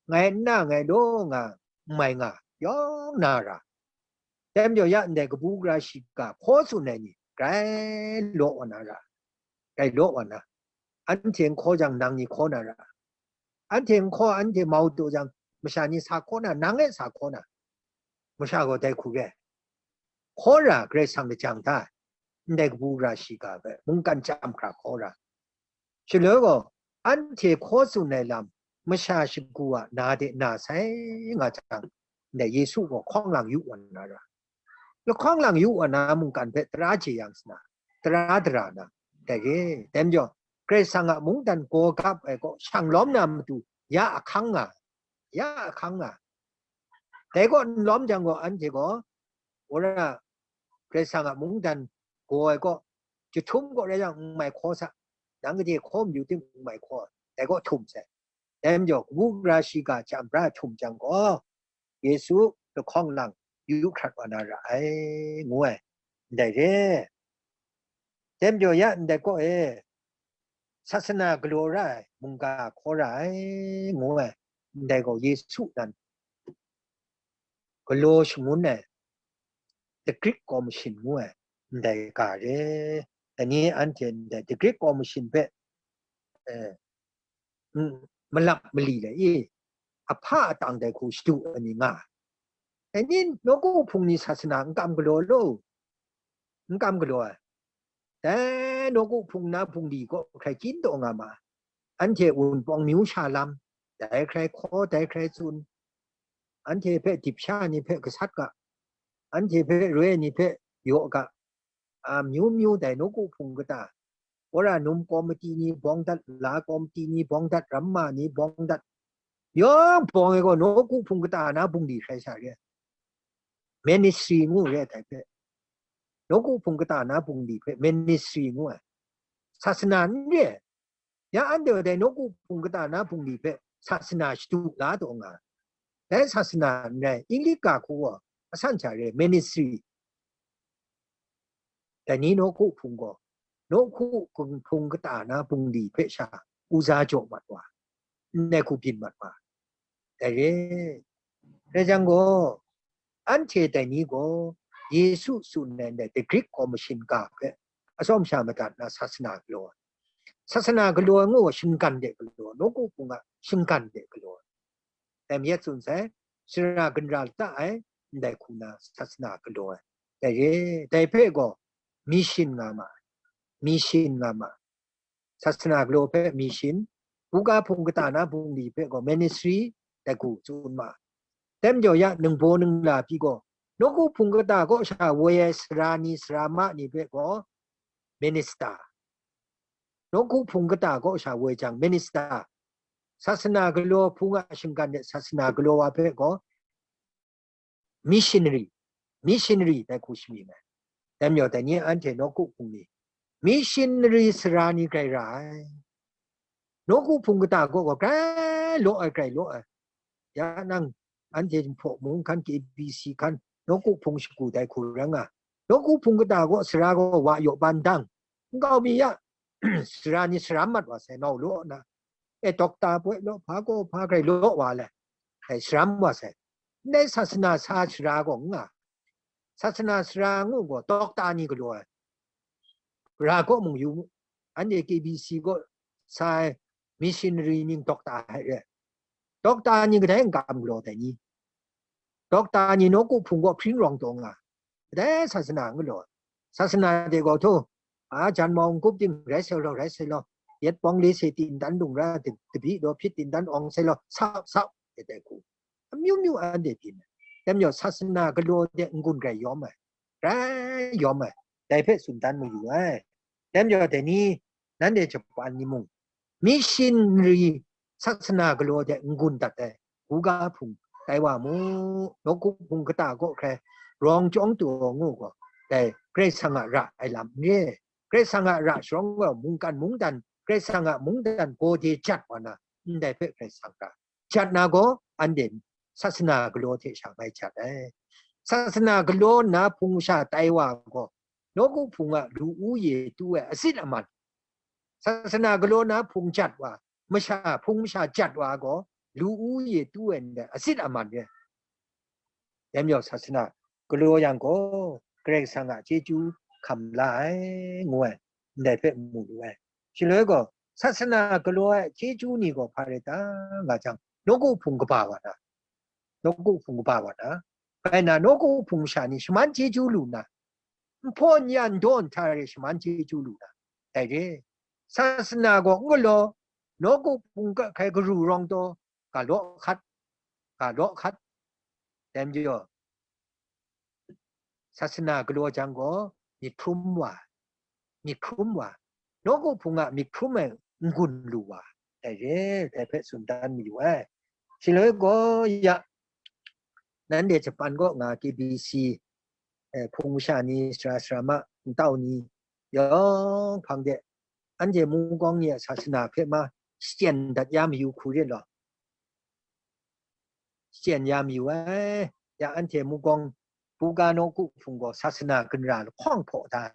ngai n na, ngai law nga, n mai nga, yawng na ra. Dai majaw ya ndai kabu gara shiga hkaw tsun ai ni, grai law wa na ra, grai law wa na. Anhte n hkaw jang, nang ni hkaw na ra. Anhte n hkaw, anhte mau taw jang, masha ni sa hkaw na, nang e sa hkaw na. Masha gaw dai hku re. Hkaw ra, Karai Kasang lajang hta, ndai kabu gara shiga hpe mungkan chyam hkra hkaw ra. Shaloi gaw, anhte hkaw tsun ai lam, masha shagu a na de na sai nga jang, ndai Yesu gaw hkawng lang yu wa na ra. Lahkawng lang yu wa na mungkan hpe tara jeyang sana, tara dara na, dai re. Dai majaw, Karai Kasang a mungdan gaw gap ai gaw shang lawm na matu, ya ahkang nga, ya ahkang nga. Dai gaw n lawm jang gaw, anhte gaw, wora Karai Kasang a mungdan gaw ai gaw, jahtum gaw rai yang, n mai hkaw sa, nang gade hkaw mayu ting n mai hkaw, dai gaw htum sai. Dai majaw, kabu gara shiga chyam bra htum jang gaw, Yesu lahkawng lang yu hkrat wa na ra ai, ngu ai, ndai re. Dai majaw, ya ndai kaw e, sasana galaw ra ai, mungga hkaw ra ai, ngu ai, ndai gaw Yesu nan galaw shangun ai, the Great Commission ngu ai, ndai ga re. Dai ni anhte ndai the Great Commission hpe, eh, n-, malap mali le i, ahpa atang dai hku shadu ai ni nga ai. Dai ni nawku hpung ni sasana n kam galaw lo, n kam galaw ai. Dai nawku hpung na bungli gaw hkrai kyin taw nga ma ai. Anhte Wunpawng myu sha lam, dai hkrai hkaw, dai hkrai tsun. Anhte hpe dip sha ni hpe gasat ga, anhte hpe roi ni hpe yaw ga, a, myu myu dai nawku hpung kata, wora num kawmati ni bawng dat, la kawmati ni bawng dat, ramma ni bawng dat, yawng bawng ai gaw nawku hpung kata na bungli hkrai sha re ai. Ministry ngu re ai dai hpe. Nawku hpung kata na bungli hpe ministry ngu ai. Sasana n re ai. Ya anhte dai nawku hpung kata na bungli hpe sasana shadu la taw nga ai. Dai sasana n rai, English ga hku gaw asan sha re ai, ministry. Dai ni nawku hpung gaw, nawku hpung kata na bungli hpe sha uza jaw mat wa, ndai hku byin mat wa, dai re. Rai jang gaw, anhte dai ni gaw Yesu tsun ai ndai the Great Commission ga hpe atsawm sha madat na sasana galaw ai. Sasana galaw ai ngu gaw shinggan de galaw ai, nawku hpung a shinggan de galaw ai. Dai mi tsun sai, sara ginra lata ai, ndai hku na sasana galaw ai. Dai re, dai hpe gaw, mission nga ma ai, mission nga ma ai. Sasana galaw hpe mission, buga hpung kata na bungli hpe gaw ministry, dai hku tsun ma ai. Dai majaw ya ningbaw ningla pyi gaw, nawku hpung kata kaw sha woi ai sara ni, sara ma ni hpe gaw minister, nawku hpung kata kaw sha woi jang minister, sasana galaw hpung a shinggan de sasana galaw wa hpe gaw missionary, missionary dai hku shamying ai. Dai majaw dai ni anhte nawku hpung ni, missionary sara ni grai ra ai. Nawku hpung kata kaw gaw grai law ai, grai law ai. Ya nang, anhte Jinghpaw Mung hkan, K B C hkan, nawku hpung shagu dai hku rai nga. Nawku hpung kata kaw sara gaw wa yaw ban dang, nkau mi ya, sara ni saram mat wa sai, nau law na. E, dokta poi law, hpa gaw hpa grai law wa le, dai saram wa sai. Ndai sasana sa sara gaw n nga. Sasana sara ngu gaw dokta ni galaw ai. Ra gaw mung yu mu. Anhte K B C gaw sa ai missionary ning dokta hte re. Dokta ni kadai n kam galaw dai ni? Dokta ni nawku hpung gaw hpring rawng taw nga. Kadai sasana n galaw ai. Sasana de gaw hto, a, jan mau n-gup ting rai sai law, rai sai law, yet bawng le se tin dan lung ra, tabyi daw hpyit tin dan awng sai law, sau, sau, dai dai hku. Amyu myu anhte byin ai. Dai majaw sasana galaw de n-gun grai yawm ai, grai yawm ai, dai hpe tsun dan mayu ai. Dai majaw dai ni, nanhte Japan ni mung, missionary sasana galaw de n-gun dat ai, buga hpung tai wa mu, nawku hpung kata kaw hkrai rawng chyawng taw ngu gaw, dai Karai Kasang a ra ai lam n re. Karai Kasang a ra sharawng gaw mungkan mungdan, Karai Kasang a mungdan gaw de jat wa na, ndai hpe Karai Kasang ra jat na gaw, anhte sasana galaw hte sha ngai jat ai. Sasana galaw nna hpung masha tai wa gaw, nawku hpung a lu u ye tu ai asit aman. Sasana galaw nna hpung jat wa, masha, hpung masha jat wa gaw, lu u ye tu ai ndai asit aman re. Dai majaw sasana galaw yang gaw, Karai Kasang a chyeju hkam la ai, ngu ai, ndai hpe mu lu ai. Shaloi gaw, sasana galaw ai chyeju ni gaw hpa rai ta nga jang, nawku hpung kaba wa na, nawku hpung kaba wa na, bai na nawku hpung masha ni shaman chyeju lu na, nhpaw n-ya n daw nhtang re shaman chyeju lu na, dai re. Sasana gaw n galaw, nawku hpung hkai garu rawng taw, ga law hkat, ga law hkat, dai majaw, sasana galaw jang gaw, myit hkrum wa, myit hkrum wa, nawku hpung a myit hkrum ai n-gun lu wa, dai re, dai hpe tsun dan mayu ai. Shaloi gaw ya, nanhte Japan kaw nga K B C, eh, hpung masha ni, sara sara ma, ntau ni, yawng hpang de, anhte Mungkawng ni a sasana hpe ma, shachyen dat ya mayu hku rit law. Shachyen ya mayu ai. Ya anhte Mungkawng buga nawku hpung gaw sasana ginra lahkawng hpaw da.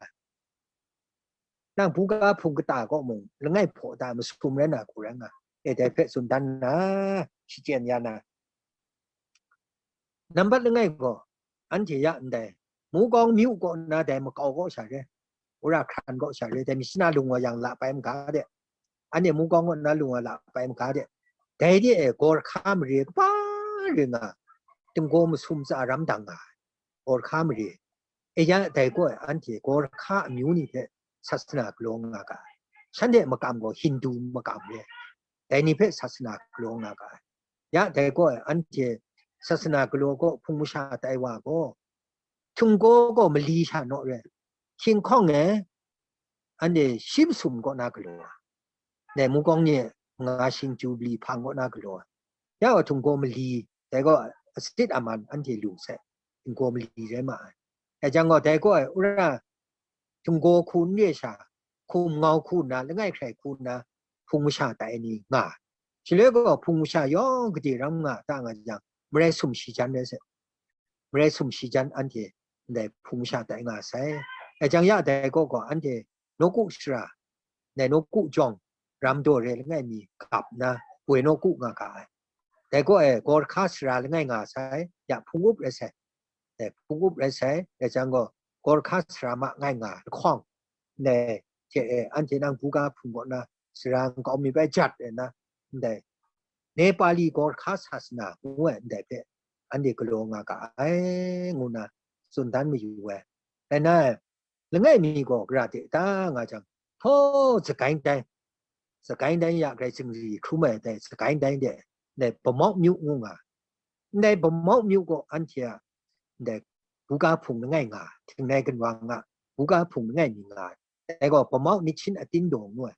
Nang buga hpung kata kaw mung, langai hpaw da masum rai na hku rai nga. E, dai hpe tsun dan na, shachyen ya na. Nambat langai gaw, anhte ya ndai, Mungkawng myu kaw na dai makau kaw sha re, wora hkran kaw sha re, dai myit shana lung wa yang la pai maga de, anhte Mungkawng kaw na lung wa la pai maga de, dai de e gaw hka mare kaba re nga, tinggaw masum tsa ram dang nga ai, gaw hka mare. E ya dai gaw e, anhte gaw hka amyu ni hpe sasana galaw nga ga ai, shanhte makam gaw Hindu makam re, dai ni hpe sasana galaw nga ga ai. Ya dai gaw e, anhte sasana galaw gaw hpung masha tai wa gaw, htinggaw gaw mali sha naw re, hkying hkawng e, anhte shi masum kaw na galaw ai, dai Mungkawng ni nga shing Jubili hpang kaw na galaw ai. Ya gaw htinggaw mali, dai gaw asit aman anhte lu sai, htinggaw mali rai ma ai. Dai jang gaw, dai gaw e, wora htinggaw hku n re sha, hkum ngau hku nna, langai hkrai hku nna, hpung masha tai ai ni nga ai. Shaloi gaw, hpung masha yawng gade ram nga ta nga jang, marai sumshi jan rai sai. Marai sumshi jan anhte ndai hpung masha tai nga sai. Dai jang ya dai gaw gaw, anhte nawku sara, ndai nawku jawng, ram daw re langai mi gap nna, woi nawku nga ga ai. Dai gaw e, gaw hka sara langai nga sai, ya hpung up rai sai. Dai hpung up rai sai, dai jang gaw, gaw hka sara ma ngai nga lahkawng, ndai hte e, anhte nang buga hpung kaw na, sara nkau mi bai jat ai na, ndai Nepali gaw hka sasana ngu ai ndai hpe, anhte galaw nga ga ai, ngu na tsun dan mayu ai. Dai na, langai mi gaw gara de ta nga jang, htaw, Sagaing tai, Sagaing tai ya grai zingri hkrum ai dai, Sagaing tai de, ndai Bamawk myu ngu nga, ndai Bamawk myu gaw anhte a, ndai buga hpung langai nga, Htingnai Ginwang a buga hpung langai mi nga ai. Dai gaw Bamawk Nihchin Atin Daw ngu ai.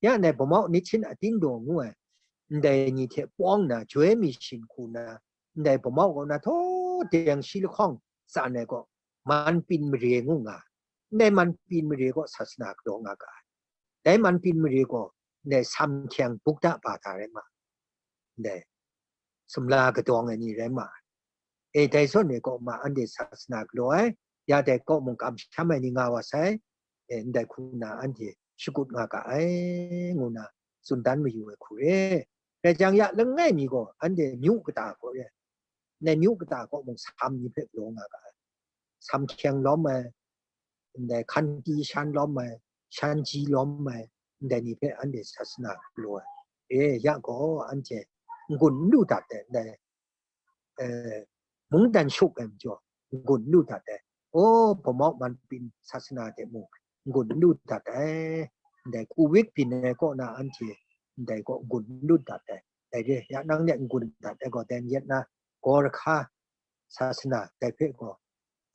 Ya ndai Bamawk Nihchin Atin Daw ngu ai, ndai ni hte pawng nna, joi mi shin hku nna, ndai Bamawk kaw na htaw deng shi lahkawng tsan ai gaw, Manpin Mare ngu nga ai. Ndai Manpin Mare gaw sasana galaw nga ga ai. Dai Manpin Mare gaw, ndai Samhkyang Buddha bata rai ma ai. Ndai sumla kadawng ai ni rai ma ai. E, dai zawn e kaw ma anhte sasana galaw ai, ya dai kaw mung kamsham ai ni nga wa sai, e, ndai hku na anhte shakut nga ga ai, ngu na tsun dan mayu ai hku re. Rai jang ya, langai mi gaw anhte myu kata gaw re, ndai myu kata kaw mung sam ni hpe galaw nga ga ai. Samhkyang lawm ai, ndai Hkanti shan lawm ai, Shanji lawm ai, ndai ni hpe anhte sasana galaw ai. E, ya gaw anhte n-gun n lu dat ai, ndai, e, mungdan shuk ai majaw, n-gun n lu dat ai. O, Bamawk Manpin sasana hte mung n-gun n lu dat ai. Ndai Kuwik byin ai kaw na anhte ndai gaw n-gun n lu dat ai. Dai re, ya nang de n-gun dat ai gaw, dai n yet na, gaw hka sasana dai hpe gaw,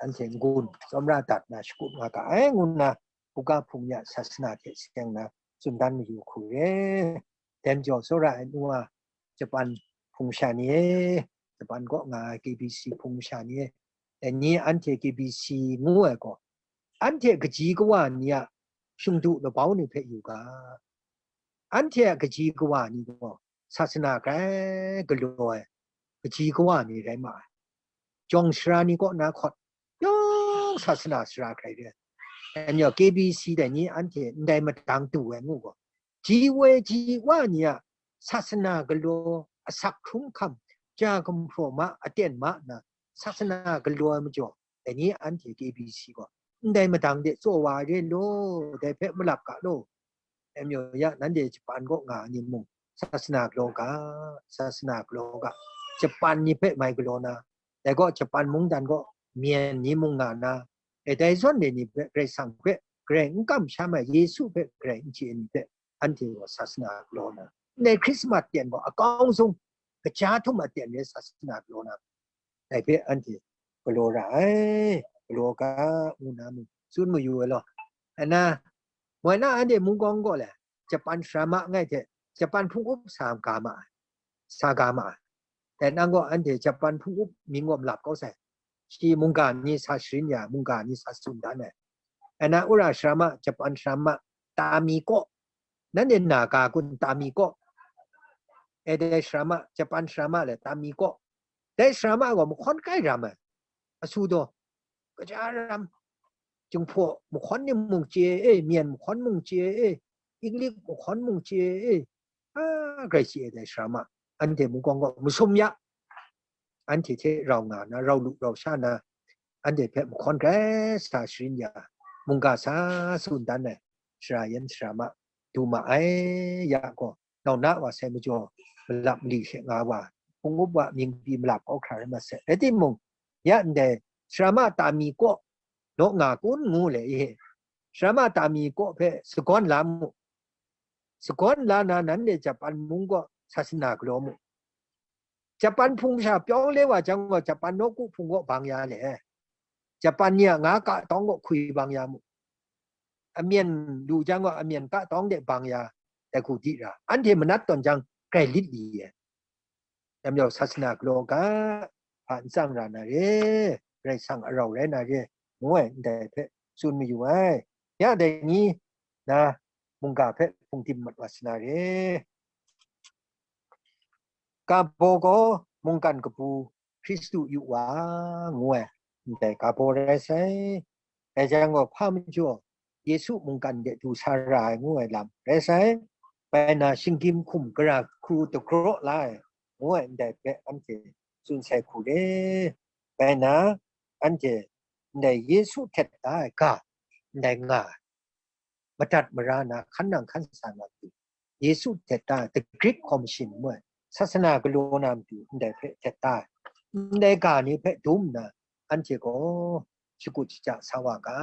anhte n-gun tsawmra dat na shakut nga ga ai, ngu nna, buga hpung ya sasana hte seng na tsun dan mayu hku re. Dai majaw, tsawra ai nu wa, Japan hpung masha ni e, Japan kaw nga ai K B C hpung masha ni e, dai ni anhte K B C ngu ai gaw, anhte kaji kawa ni a shingdu labau ni hpe yu ga, anhte a kaji kawa ni gaw sasana grai galaw ai kaji kawa ni rai ma ai. Jawng sara ni kaw na hkawt, yawng sasana sara hkrai re ai. Dai majaw, K B C dai ni anhte ndai madang du ai ngu gaw, ji woi ji wa ni a sasana galaw, asak hkrum hkam, ja gumhpraw ma, aten ma nna, sasana galaw ai majaw, dai ni anhte K B C gaw, ndai madang de tsaw wa ai re law, dai hpe malap ga law. Dai majaw ya, nanhte Japan kaw nga ai ni mung, sasana galaw ga, sasana galaw ga, Japan ni hpe mai galaw na, dai gaw Japan mungdan gaw myen ni mung nga na, E dai zawn e ni hpe Karai Kasang hpe Karai n kamsham ai, Yesu hpe Karai n chye ai ni hpe anhte gaw sasana galaw na, ndai Hkrismat ten gaw akau zung, kaja htum a ten re sasana galaw na, dai hpe anhte galaw ra ai, galaw ga, ngu na mung tsun mayu ai law. Ana, moi na anhte mungkawng gaw le, Japan sara ma ngai hte, Japan hpung up sa ga ma ai, sa ga ma ai. Dai nang gaw anhte Japan hpung up mying gaw malap kau sai. Shi mungga ni sa sharin ya, mungga ni sa tsun dan ai. Ana ura sara ma, Japan sara ma, Tami kaw, nanhte na ga kun Tami kaw? E dai sara ma, Japan sara ma le Tami kaw. Dai sara ma gaw mahkawn kai ram ai. Asu daw, kaja ram, Jinghpaw mahkawn ni mung chye e, Myen mahkawn mung chye e, Inglik mahkawn mung chye e, a, grai chye ai dai sara ma, anhte mungkawng gaw masum ya, anhte hte rau nga na, rau lu rau sha na, anhte hpe mahkawn grai sa sharin ya, mungga sa tsun dan ai, sara yan sara ma du ma ai, ya gaw, nau na wa sai majaw, malap mali hte nga wa, hpung up wa mying pyi malap kau hkra rai mat sai. Rai timung, ya ndai, sara ma Tami kaw, naw nga kun ngu le i, sara ma Tami kaw hpe sagawn la mu, sagawn la na nanhte Japan mung gaw sasana galaw mu. Japan hpung masha pyawng le wa jang gaw, Japan nawku hpung gaw bang ya le. Japan ni a nga ka tawng gaw hkwi bang ya mu. Amyen lu jang gaw, amyen ka tawng de bang ya, dai hku di ra. Anhte manat tawn jang, grai lit li ye. Dai majaw, sasana galaw ga, hpa n tsang ra na re, Karai Kasang arau rai na re, ngu ai ndai hpe tsun mayu ai. Ya dai ni na mungga hpe hpung dim mat wa sa na re. Ga baw gaw mungkan kabu Hkristu yu wa, ngu ai, ndai ga baw rai sai. Dai jang gaw, hpa majaw Yesu mungkan de du sa ra ai, ngu ai lam rai sai. Bai na, shinggyim hkum gara hkru dagraw la ai, ngu ai, ndai hpe anhte tsun sai hku re. Bai na, anhte ndai Yesu htet da ai ga, ndai nga ai, madat mara na, hkan nang hkan sa na matu, Yesu htet da ai, the Great Commission ngu ai, sasana galaw na matu ndai hpe htet da ai, ndai ga ni hpe dum nna, anhte gaw shakut shaja sa wa ga.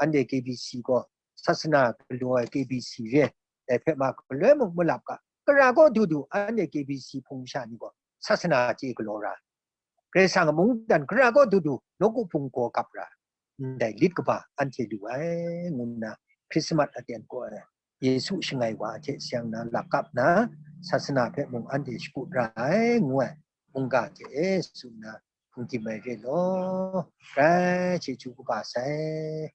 Anhte K B C gaw sasana galaw ai K B C re, dai hpe ma galoi mung malap ga. Gara kaw du du, anhte K B C hpung masha ni gaw sasana chye galaw ra ai. Karai Kasang a mungdan gara kaw du du, nawku hpung gaw gap ra, ndai lit kaba anhte lu ai, ngu nna Hkrismat aten gaw ai, Yesu shangai wa hte seng na lap kap na, sasana hpe mung anhte shakut ra ai, ngu ai, mungga hte e tsun na, hpung dim ai re law, grai chyeju kaba sai.